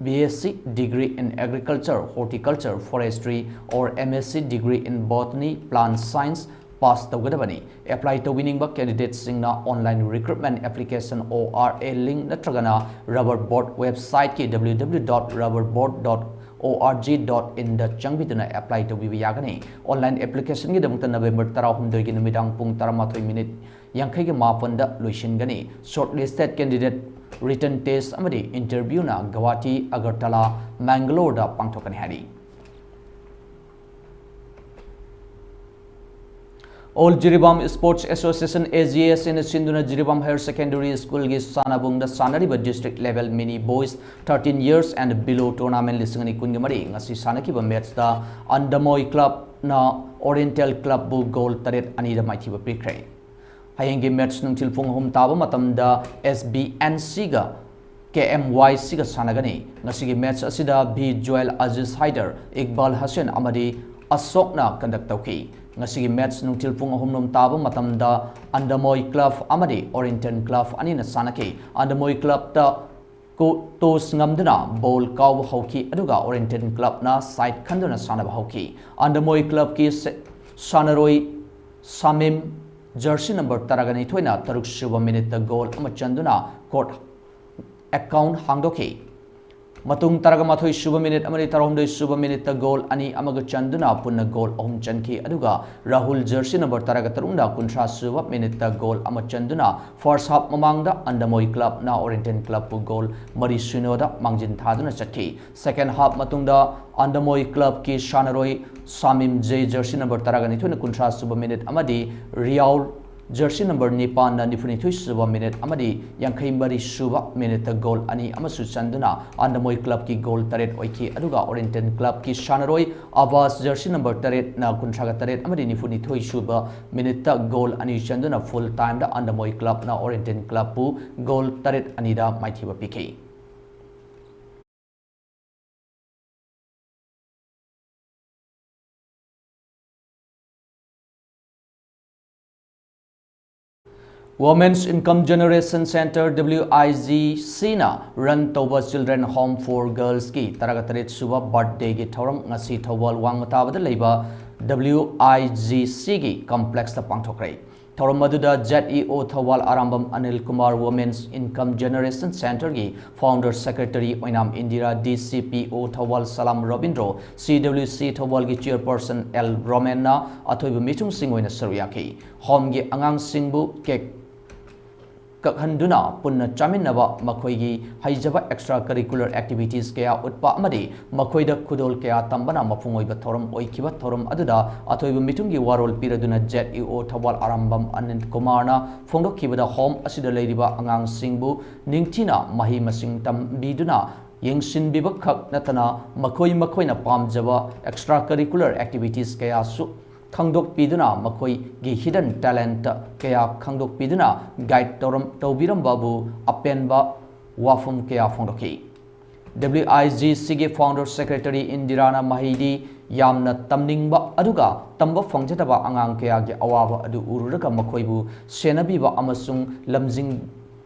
B Sc degree in agriculture, horticulture, forestry or M Sc degree in botany, plant science pass ꯇꯧꯒꯗꯕꯅꯤ꯫ Apply ꯇꯧꯕꯤꯅꯤꯡꯕ candidate ꯁꯤꯡꯅ online recruitment application O R A link ꯅꯠꯇ꯭ꯔꯒꯅ Rubber Board website ꯀꯤ W W W dot rubber board dot org dot in ꯗ ꯆꯪꯕꯤꯗꯨꯅ apply ꯇꯧꯕꯤꯕ ꯌꯥꯒꯅꯤ꯫ Online application ꯒꯤꯗꯃꯛꯇ November ꯇꯔꯥꯍꯨꯝꯗꯣꯏꯒꯤ ꯅꯨꯃꯤꯗꯥꯡ ꯄꯨꯡ ꯇꯔꯥꯃꯥꯊꯣꯏ minute ꯌꯥꯡꯈꯩꯒ ꯃꯥꯄꯟꯗ ꯂꯣꯏꯁꯤꯟꯒꯅꯤ꯫ Shortlisted candidate written test ꯑꯃꯗꯤ interview ꯅ Guwahati, Agartala, Mangalore ꯗ ꯄꯥꯡꯊꯣꯛꯀꯅꯤ ꯍꯥꯏꯔꯤ꯫ All Jiribam Sports Association, A G S, ꯅ ꯁꯤꯟꯗꯨꯅ Jiribam Higher Secondary School ꯒꯤ ꯁꯥꯟꯅꯕꯨꯡꯗ ꯁꯥꯟꯅꯔꯤꯕ District Level Mini Boys thirteen Years and Below Tournament ꯂꯤꯁꯤꯡ ꯑꯅꯤ ꯀꯨꯟꯒ ꯃꯔꯤ ꯉꯁꯤ ꯁꯥꯟꯅꯈꯤꯕ match ꯇ Andamoi Club ꯅ Oriental Club ꯕꯨ goal ꯇꯔꯦꯠ ꯑꯅꯤꯗ ꯃꯥꯏꯊꯤꯕ ꯄꯤꯈ꯭ꯔꯦ꯫ ꯍꯌꯦꯡꯒꯤ match ꯅꯨꯡꯊꯤꯜ ꯄꯨꯡ ꯑꯍꯨꯝ ꯇꯥꯕ ꯃꯇꯝꯗ S B N C ꯒ K M Y C ꯒ ꯁꯥꯟꯅꯒꯅꯤ꯫ ꯉꯁꯤꯒꯤ match ꯑꯁꯤꯗ V Joel, Aziz Haider, Iqbal Hussain ꯑꯃꯗꯤ ꯑꯁꯣꯛꯅ conduct ꯇꯧꯈꯤ꯫ ꯉꯁꯤꯒꯤ match ꯅꯨꯡꯊꯤꯜ ꯄꯨꯡ ꯑꯍꯨꯝ ꯔꯣꯝ ꯇꯥꯕ ꯃꯇꯝꯗ Andamoi Club ꯑꯃꯗꯤ Oriental Club ꯑꯅꯤꯅ ꯁꯥꯟꯅꯈꯤ꯫ Andamoi Club ꯇ ꯀꯣ-, toss ꯉꯝꯗꯨꯅ ball ꯀꯥꯎꯕ ꯍꯧꯈꯤ, ꯑꯗꯨꯒ Oriental Club ꯅ side ꯈꯟꯗꯨꯅ ꯁꯥꯟꯅꯕ ꯍꯧꯈꯤ꯫ Andamoi Club ꯀꯤ ꯁꯦ-, ꯁꯥꯟꯅꯔꯣꯏ ꯁꯥꯃꯤꯝ, jersey number ꯇꯔꯥꯒ ꯅꯤꯊꯣꯏꯅ ꯇꯔꯨꯛ ꯁꯨꯕ minute ꯇ goal ꯑꯃ ꯆꯟꯗꯨꯅ court account ꯍꯥꯡꯗꯣꯛꯈꯤ꯫ ꯃꯇꯨꯡ ꯇꯔꯥꯒ ꯃꯥꯊꯣꯏ ꯁꯨꯕ minute ꯑꯃꯗꯤ ꯇꯔꯥꯍꯨꯝꯗꯣꯏ ꯁꯨꯕ minute ꯇ goal ꯑꯅꯤ ꯑꯃꯒ ꯆꯟꯗꯨꯅ ꯄꯨꯟꯅ goal ꯑꯍꯨꯝ ꯆꯟꯈꯤ, ꯑꯗꯨꯒ ꯔꯥꯍꯨꯜ, jersey number ꯇꯔꯥꯒ ꯇꯔꯨꯛꯅ ꯀꯨꯟꯊ꯭ꯔꯥ ꯁꯨꯕ minute ꯇ goal ꯑꯃ ꯆꯟꯗꯨꯅ first half ꯃꯃꯥꯡꯗ Andamoi Club ꯅ Oriental Club ꯕꯨ goal ꯃꯔꯤ ꯁꯤꯅꯣꯗ ꯃꯥꯡꯖꯤꯟ ꯊꯥꯗꯨꯅ ꯆꯠꯈꯤ꯫ Second half ꯃꯇꯨꯡꯗ Andamoi Club ꯀꯤ ꯁꯥꯟꯅꯔꯣꯏ ꯁꯥꯃꯤꯝ J, jersey number ꯇꯔꯥꯒ ꯅꯤꯊꯣꯏꯅ ꯀꯨꯟꯊ꯭ꯔꯥ ꯁꯨꯕ minute ꯑꯃꯗꯤ ꯔꯤꯌꯥꯎꯜ, jersey number ꯅꯤꯄꯥꯟꯅ ꯅꯤꯐꯨ ꯅꯤꯊꯣꯏ ꯁꯨꯕ minute ꯑꯃꯗꯤ ꯌꯥꯡꯈꯩ ꯃꯔꯤ ꯁꯨꯕ minute ꯇ goal ꯑꯅꯤ ꯑꯃꯁꯨ ꯆꯟꯗꯨꯅ Andamoi Club ꯀꯤ goal ꯇꯔꯦꯠ ꯑꯣꯏꯈꯤ, ꯑꯗꯨꯒ Oriental Club ꯀꯤ ꯁꯥꯟꯅꯔꯣꯏ ꯑꯕꯥꯁ, jersey number ꯇꯔꯦꯠꯅ ꯀꯨꯟꯊ꯭ꯔꯥꯒ ꯇꯔꯦꯠ ꯑꯃꯗꯤ ꯅꯤꯐꯨ ꯅꯤꯊꯣꯏ ꯁꯨꯕ minute ꯇ goal ꯑꯅꯤ ꯆꯟꯗꯨꯅ full time ꯗ Andamoi Club ꯅ Oriental Club ꯄꯨ goal ꯇꯔꯦꯠ ꯑꯅꯤꯗ ꯃꯥꯏꯊꯤꯕ ꯄꯤꯈꯤ꯫ Women's Income Generation Centre, W I G C ꯅ run ꯇꯧꯕ Children Home for Girls ꯀꯤ ꯇꯔꯥꯒ ꯇꯔꯦꯠ ꯁꯨꯕ birthday ꯒꯤ ꯊꯧꯔꯝ ꯉꯁꯤ ꯊꯧꯕꯥꯜ ꯋꯥꯡꯃ ꯇꯥꯕꯗ ꯂꯩꯕ W I G C ꯒꯤ complex ꯇ ꯄꯥꯡꯊꯣꯛꯈ꯭ꯔꯦ꯫ ꯊꯧꯔꯝ ꯑꯗꯨꯗ Z E O Thoubal Arambam Anil Kumar, Women's Income Generation Centre ꯒꯤ founder secretary ꯑꯣꯏꯅꯥꯝ Indira, D C P O Thoubal ꯁꯂꯥꯝ Robindro, C W C ꯊꯧꯕꯥꯜꯒꯤ chairperson L ꯔꯣꯃꯦꯟꯅ ꯑꯊꯣꯏꯕ ꯃꯤꯊꯨꯡꯁꯤꯡ ꯑꯣꯏꯅ ꯁꯔꯨꯛ ꯌꯥꯈꯤ꯫ Home ꯒꯤ ꯑꯉꯥꯡꯁꯤꯡꯕꯨ cake ꯀꯛꯍꯟꯗꯨꯅ ꯄꯨꯟꯅ ꯆꯥꯃꯤꯟꯅꯕ, ꯃꯈꯣꯏꯒꯤ ꯍꯩꯖꯕ extra curricular activities ꯀꯌꯥ ꯎꯠꯄ ꯑꯃꯗꯤ ꯃꯈꯣꯏꯗ ꯈꯨꯗꯣꯜ ꯀꯌꯥ ꯇꯝꯕꯅ ꯃꯄꯨꯡ ꯑꯣꯏꯕ ꯊꯧꯔꯝ ꯑꯣꯏꯈꯤꯕ꯫ ꯊꯧꯔꯝ ꯑꯗꯨꯗ ꯑꯊꯣꯏꯕ ꯃꯤꯊꯨꯡꯒꯤ ꯋꯥꯔꯣꯜ ꯄꯤꯔꯗꯨꯅ Z E O Thoubal Arambam ꯑꯅꯟ ꯀꯨꯃꯥꯔꯅ ꯐꯣꯡꯗꯣꯛꯈꯤꯕꯗ, ꯍꯣꯝ ꯑꯁꯤꯗ ꯂꯩꯔꯤꯕ ꯑꯉꯥꯡꯁꯤꯡꯕꯨ ꯅꯤꯡꯊꯤꯅ ꯃꯍꯩ ꯃꯁꯤꯡ ꯇꯝꯕꯤꯗꯨꯅ ꯌꯦꯡꯁꯤꯟꯕꯤꯕ ꯈꯛ ꯅꯠꯇꯅ ꯃꯈꯣꯏ ꯃꯈꯣꯏꯅ ꯄꯥꯝꯖꯕ extra curricular activities ꯀꯌꯥꯁꯨ ꯈꯪꯗꯣꯛꯄꯤꯗꯨꯅ, ꯃꯈꯣꯏꯒꯤ hidden talent ꯀꯌꯥ ꯈꯪꯗꯣꯛꯄꯤꯗꯨꯅ guide ꯇꯧꯔꯝ-, ꯇꯧꯕꯤꯔꯝꯕꯕꯨ ꯑꯄꯦꯟꯕ ꯋꯥꯐꯝ ꯀꯌꯥ ꯐꯣꯡꯗꯣꯛꯈꯤ꯫ W I G Cꯒꯤ founder secretary ꯏꯟꯗꯤꯔꯥꯅ ꯃꯍꯩꯗꯤ ꯌꯥꯝꯅ ꯇꯝꯅꯤꯡꯕ ꯑꯗꯨꯒ ꯇꯝꯕ ꯐꯪꯖꯗꯕ ꯑꯉꯥꯡ ꯀꯌꯥꯒꯤ ꯑꯋꯥꯕ ꯑꯗꯨ ꯎꯔꯨꯔꯒ ꯃꯈꯣꯏꯕꯨ ꯁꯦꯟꯅꯕꯤꯕ ꯑꯃꯁꯨꯡ ꯂꯝꯖꯤꯡ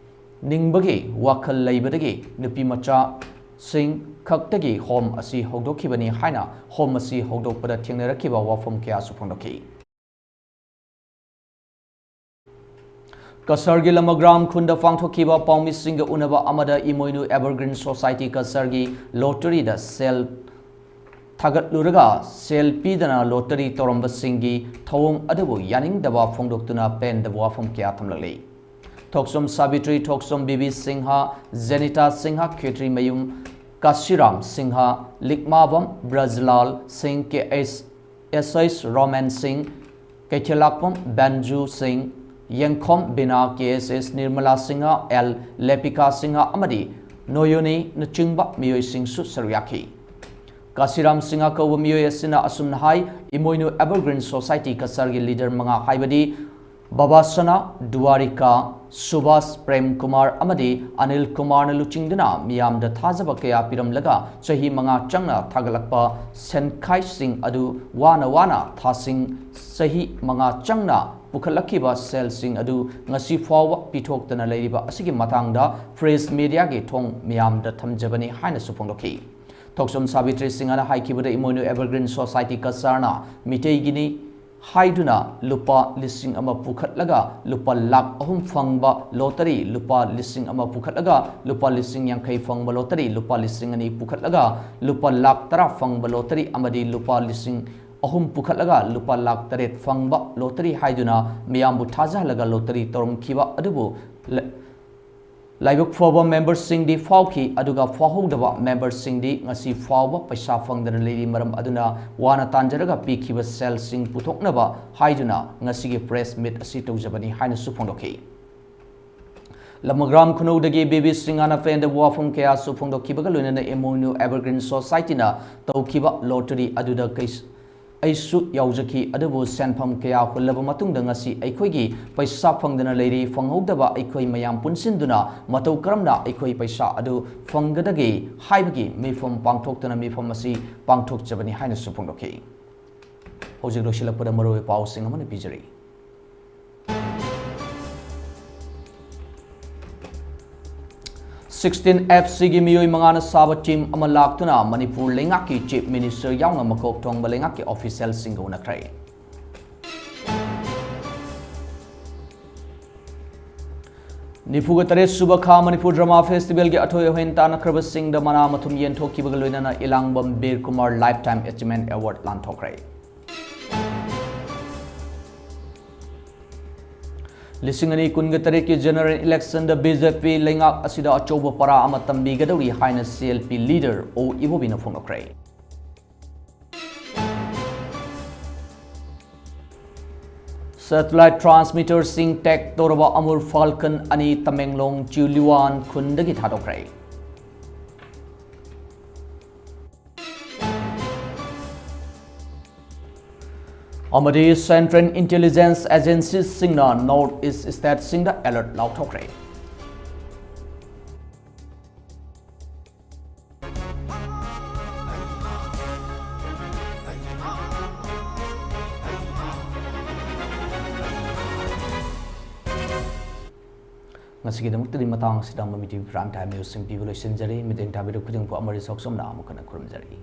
ꯅꯤꯡꯕꯒꯤ ꯋꯥꯈꯜ ꯂꯩꯕꯗꯒꯤ ꯅꯨꯄꯤ ꯃꯆꯥꯁꯤꯡ ꯈꯛꯇꯒꯤ ꯍꯣꯝ ꯑꯁꯤ ꯍꯧꯗꯣꯛꯈꯤꯕꯅꯤ ꯍꯥꯏꯅ ꯍꯣꯝ ꯑꯁꯤ ꯍꯧꯗꯣꯛꯄꯗ ꯊꯦꯡꯅꯔꯛꯈꯤꯕ ꯋꯥꯐꯝ ꯀꯌꯥꯁꯨ ꯐꯣꯡꯗꯣꯛꯈꯤ꯫ ꯀꯁꯥꯔꯒꯤ ꯂꯃꯒ꯭ꯔꯥꯝ ꯈꯨꯟꯗ ꯄꯥꯡꯊꯣꯛꯈꯤꯕ ꯄꯥꯎꯃꯤꯁꯤꯡꯒ ꯎꯅꯕ ꯑꯃꯗ ꯏꯃꯣꯏꯅꯨ Evergreen Society ꯀꯁꯥꯔꯒꯤ ꯂꯣꯇꯔꯤꯗ ꯁꯦꯜ ꯊꯥꯒꯠꯂꯨꯔꯒ ꯁꯦꯜ ꯄꯤꯗꯅ ꯂꯣꯇꯔꯤ ꯇꯧꯔꯝꯕꯁꯤꯡꯒꯤ ꯊꯧꯑꯣꯡ ꯑꯗꯨꯕꯨ ꯌꯥꯅꯤꯡꯗꯕ ꯐꯣꯡꯗꯣꯛꯇꯨꯅ ꯄꯦꯟꯗꯕ ꯋꯥꯐꯝ ꯀꯌꯥ ꯊꯝꯂꯛꯂꯤ꯫ ꯊꯣꯛꯆꯣꯝ ꯁꯥꯕꯤꯇ꯭ꯔꯤ, ꯊꯣꯛꯆꯣꯝ ꯕꯤꯕꯤ ꯁꯤꯡꯍ, ꯖꯦꯅꯤꯇꯥ ꯁꯤꯡꯍ, ꯈꯦꯇ꯭ꯔꯤ ꯃꯌꯨꯝ ꯀꯥꯁꯤꯔꯥꯝ ꯁꯤꯡꯍ, ꯂꯤꯛꯃꯥꯕꯝ ꯕ꯭ꯔꯖꯂꯥꯜ ꯁꯤꯡ, ꯀꯦ ꯑꯦꯁ ꯑꯦꯁ ꯑꯦꯁ ꯔꯣꯃꯟ ꯁꯤꯡ, ꯀꯩꯊꯦꯜꯂꯥꯛꯄꯝ ꯕꯦꯟꯖꯨ ꯁꯤꯡ, ꯌꯦꯡꯈꯣꯝ ꯕꯤꯅꯥ, ꯀꯦ ꯑꯦꯁ ꯑꯦꯁ ꯅꯤꯔꯃꯂꯥ ꯁꯤꯡꯍ, ꯑꯦꯜ ꯂꯦꯄꯤꯀꯥ ꯁꯤꯡꯍ ꯑꯃꯗꯤ ꯅꯣꯌꯣꯅꯤꯅꯆꯤꯡꯕ ꯃꯤꯑꯣꯏꯁꯤꯡꯁꯨ ꯁꯔꯨꯛ ꯌꯥꯈꯤ꯫ ꯀꯥꯁꯤꯔꯥꯝ ꯁꯤꯡꯍ ꯀꯧꯕ ꯃꯤꯑꯣꯏ ꯑꯁꯤꯅ ꯑꯁꯨꯝꯅ ꯍꯥꯏ, ꯏꯃꯣꯏꯅꯨ Evergreen Society ꯀꯁꯥꯔꯒꯤ ꯂꯤꯗꯔ ꯃꯉꯥ ꯍꯥꯏꯕꯗꯤ ꯕꯕꯥꯁꯅꯥ, ꯗꯨꯋꯥꯔꯤꯀꯥ, ꯁꯨꯕꯥꯁ, ꯄ꯭ꯔꯦꯝ ꯀꯨꯃꯥꯔ ꯑꯃꯗꯤ ꯑꯅꯤꯜ ꯀꯨꯃꯥꯔꯅ ꯂꯨꯆꯤꯡꯗꯨꯅ ꯃꯤꯌꯥꯝꯗ ꯊꯥꯖꯕ ꯀꯌꯥ ꯄꯤꯔꯝꯂꯒ ꯆꯍꯤ ꯃꯉꯥ ꯆꯪꯅ ꯊꯥꯒꯠꯂꯛꯄ ꯁꯦꯟꯈꯥꯏꯁꯤꯡ ꯑꯗꯨ ꯋꯥꯅ ꯋꯥꯅ ꯊꯥꯁꯤꯡ ꯆꯍꯤ ꯃꯉꯥ ꯆꯪꯅ ꯄꯨꯈꯠꯂꯛꯈꯤꯕ ꯁꯦꯜꯁꯤꯡ ꯑꯗꯨ ꯉꯁꯤ ꯐꯥꯎꯕ ꯄꯤꯊꯣꯛꯇꯅ ꯂꯩꯔꯤꯕ ꯑꯁꯤꯒꯤ ꯃꯇꯥꯡꯗ press mediaꯒꯤ ꯊꯣꯡ ꯃꯤꯌꯥꯝꯗ ꯊꯝꯖꯕꯅꯤ ꯍꯥꯏꯅꯁꯨ ꯐꯣꯡꯗꯣꯛꯈꯤ꯫ ꯊꯣꯛꯆꯣꯝ ꯁꯥꯕꯤꯇ꯭ꯔꯤ ꯁꯤꯡꯍꯅ ꯍꯥꯏꯈꯤꯕꯗ, ꯏꯃꯣꯏꯅꯨ Evergreen Society ꯀꯁꯥꯔꯅ ꯃꯤꯇꯩꯒꯤꯅꯤ ꯍꯥꯏꯗꯨꯅ ꯂꯨꯄꯥ ꯂꯤꯁꯤꯡ ꯑꯃ ꯄꯨꯈꯠꯂꯒ ꯂꯨꯄꯥ ꯂꯥꯈ ꯑꯍꯨꯝ ꯐꯪꯕ ꯂꯣꯇꯔꯤ, ꯂꯨꯄꯥ ꯂꯤꯁꯤꯡ ꯑꯃ ꯄꯨꯈꯠꯂꯒ ꯂꯨꯄꯥ ꯂꯤꯁꯤꯡ ꯌꯥꯡꯈꯩ ꯐꯪꯕ ꯂꯣꯇꯔꯤ, ꯂꯨꯄꯥ ꯂꯤꯁꯤꯡ ꯑꯅꯤ ꯄꯨꯈꯠꯂꯒ ꯂꯨꯄꯥ ꯂꯥꯈ ꯇꯔꯥ ꯐꯪꯕ ꯂꯣꯇꯔꯤ ꯑꯃꯗꯤ ꯂꯨꯄꯥ ꯂꯤꯁꯤꯡ ꯑꯍꯨꯝ ꯄꯨꯈꯠꯂꯒ ꯂꯨꯄꯥ ꯂꯥꯈ ꯇꯔꯦꯠ ꯐꯪꯕ ꯂꯣꯇꯔꯤ ꯍꯥꯏꯗꯨꯅ ꯃꯤꯌꯥꯝꯕꯨ ꯊꯥꯖꯍꯜꯂꯒ ꯂꯣꯇꯔꯤ ꯇꯧꯔꯝꯈꯤꯕ ꯑꯗꯨꯕꯨ ꯂꯥꯏꯕꯛ ꯐꯕ ꯃꯦꯝꯕꯔꯁꯤꯡꯗꯤ ꯐꯥꯎꯈꯤ, ꯑꯗꯨꯒ ꯐꯥꯎꯍꯧꯗꯕ ꯃꯦꯝꯕꯔꯁꯤꯡꯗꯤ ꯉꯁꯤ ꯐꯥꯎꯕ ꯄꯩꯁꯥ ꯐꯪꯗꯅ ꯂꯩꯔꯤ꯫ ꯃꯔꯝ ꯑꯗꯨꯅ ꯋꯥꯅ ꯇꯥꯟꯖꯔꯒ ꯄꯤꯈꯤꯕ ꯁꯦꯜꯁꯤꯡ ꯄꯨꯊꯣꯛꯅꯕ ꯍꯥꯏꯗꯨꯅ ꯉꯁꯤꯒꯤ ꯄ꯭ꯔꯦꯁ ꯃꯤꯠ ꯑꯁꯤ ꯇꯧꯖꯕꯅꯤ ꯍꯥꯏꯅꯁꯨ ꯐꯣꯡꯗꯣꯛꯈꯤ꯫ ꯂꯃꯒ꯭ꯔꯥꯝ ꯈꯨꯅꯧꯗꯒꯤ ꯕꯦꯕꯤ ꯁꯤꯡꯍꯥꯅ ꯄꯦꯟꯗꯕ ꯋꯥꯐꯝ ꯀꯌꯥꯁꯨ ꯐꯣꯡꯗꯣꯛꯈꯤꯕꯒ ꯂꯣꯏꯅꯅ ꯑꯦꯝ ꯑꯣ ꯌꯨ ꯑꯦꯚꯔꯒ꯭ꯔꯤꯟ ꯁꯣꯁꯥꯏꯇꯤꯅ ꯇꯧꯈꯤꯕ ꯂꯣꯇꯔꯤ ꯑꯗꯨꯗ ꯑꯩꯁꯨ ꯌꯥꯎꯖꯈꯤ, ꯑꯗꯨꯕꯨ ꯁꯦꯟꯐꯝ ꯀꯌꯥ ꯍꯨꯜꯂꯕ ꯃꯇꯨꯡꯗ ꯉꯁꯤ ꯑꯩꯈꯣꯏꯒꯤ ꯄꯩꯁꯥ ꯐꯪꯗꯅ ꯂꯩꯔꯤ꯫ ꯐꯪꯍꯧꯗꯕ ꯑꯩꯈꯣꯏ ꯃꯌꯥꯝ ꯄꯨꯟꯁꯤꯟꯗꯨꯅ ꯃꯇꯧ ꯀꯔꯝꯅ ꯑꯩꯈꯣꯏ ꯄꯩꯁꯥ ꯑꯗꯨ ꯐꯪꯒꯗꯒꯦ ꯍꯥꯏꯕꯒꯤ ꯃꯤꯐꯝ ꯄꯥꯡꯊꯣꯛꯇꯅ ꯃꯤꯐꯝ ꯑꯁꯤ ꯄꯥꯡꯊꯣꯛꯆꯕꯅꯤ ꯍꯥꯏꯅꯁꯨ ꯐꯣꯡꯗꯣꯛꯈꯤ꯫ ꯍꯧꯖꯤꯛ ꯂꯣꯏꯁꯤꯜꯂꯛꯄꯗ ꯃꯔꯨꯑꯣꯏꯕ ꯄꯥꯎꯁꯤꯡ ꯑꯃꯅ ꯄꯤꯖꯔꯤ꯫ ꯁꯤꯛꯁꯇꯤꯟ ꯑꯦꯐ ꯁꯤꯒꯤ ꯃꯤꯑꯣꯏ ꯃꯉꯥꯅ ꯁꯥꯕ ꯇꯤꯝ ꯑꯃ ꯂꯥꯛꯇꯨꯅ ꯃꯅꯤꯄꯨꯔ ꯂꯩꯉꯥꯛꯀꯤ ꯆꯤꯐ ꯃꯤꯅꯤꯁꯇꯔ ꯌꯥꯎꯅ ꯃꯀꯣꯛ ꯊꯣꯡꯕ ꯂꯩꯉꯥꯛꯀꯤ ꯑꯣꯐꯤꯁꯤꯌꯦꯜꯁꯤꯡꯒ ꯎꯅꯈ꯭ꯔꯦ꯫ ꯅꯤꯐꯨꯒ ꯇꯔꯦꯠ ꯁꯨꯕ ꯈꯥ ꯃꯅꯤꯄꯨꯔ ꯗ꯭ꯔꯃꯥ ꯐꯦꯁꯇꯤꯚꯦꯜꯒꯤ ꯑꯊꯣꯏ ꯑꯍꯣꯏꯟ ꯇꯥꯟꯅꯈ꯭ꯔꯕꯁꯤꯡꯗ ꯃꯅꯥ ꯃꯊꯨꯝ ꯌꯦꯟꯊꯣꯛꯈꯤꯕꯒ ꯂꯣꯏꯅꯅ ꯏꯂꯥꯡꯕꯝ ꯕꯤꯔ ꯀꯨꯃꯥꯔ ꯂꯥꯏꯐ ꯇꯥꯏꯝ ꯑꯦꯆꯤꯞꯃꯦꯟ ꯑꯦꯋꯥꯔꯗ ꯂꯥꯟꯊꯣꯛꯈ꯭ꯔꯦ꯫ ꯂꯤꯁꯤꯡ ꯑꯅꯤ ꯀꯨꯟꯒ ꯇꯔꯦꯠꯀꯤ ꯖꯦꯅꯔꯦꯜ ꯏꯂꯦꯛꯁꯟꯗ ꯕꯤ ꯖꯦ ꯄꯤ ꯂꯩꯉꯥꯛ ꯑꯁꯤꯗ ꯑꯆꯧꯕ ꯄꯔꯥ ꯑꯃ ꯇꯝꯕꯤꯒꯗꯧꯔꯤ ꯍꯥꯏꯅ ꯁꯤ ꯑꯦꯜ ꯄꯤ ꯂꯤꯗꯔ ꯑꯣ ꯏꯕꯣꯕꯤꯅ ꯐꯣꯡꯗꯣꯛꯈ꯭ꯔꯦ꯫ ꯁꯦꯇꯦꯂꯥꯏꯠ ꯇ꯭ꯔꯥꯟꯁꯃꯤꯇꯔꯁꯤꯡ ꯇꯦꯛ ꯇꯧꯔꯕ ꯑꯃꯨꯔ ꯐꯥꯜꯀꯟ ꯑꯅꯤ ꯇꯃꯦꯡꯂꯣꯡ ꯆꯤꯂꯨꯋꯥꯟ ꯈꯨꯟꯗꯒꯤ ꯊꯥꯗꯣꯛꯈ꯭ꯔꯦ꯫ ꯑꯃꯗꯤ ꯁꯦꯟꯇ꯭ꯔꯦꯜ ꯏꯟꯇꯦꯂꯤꯖꯦꯟꯁ ꯑꯦꯖꯦꯟꯁꯤꯁꯤꯡꯅ ꯅꯣꯔꯠ ꯏꯁ ꯁ꯭ꯇꯦꯠꯁꯤꯡꯗ ꯑꯦꯂꯔꯠ ꯂꯥꯎꯊꯣꯛꯈ꯭ꯔꯦ꯫ ꯉꯁꯤꯒꯤꯗꯃꯛꯇꯗꯤ ꯃꯇꯥꯡ ꯑꯁꯤꯗ ꯃꯃꯤ ꯇꯤ ꯚꯤ Prime Time Newsꯁꯤꯡ ꯄꯤꯕ ꯂꯣꯏꯁꯤꯟꯖꯔꯤ꯫ ꯃꯤꯠꯌꯦꯡ ꯇꯥꯕꯤꯔꯤꯕ ꯈꯨꯗꯤꯡꯃꯛꯄꯨ ꯑꯃꯔꯤ ꯁꯣꯛꯁꯣꯝꯅ ꯑꯃꯨꯛ ꯍꯟꯅ ꯈꯨꯔꯨꯝꯖꯔꯤ꯫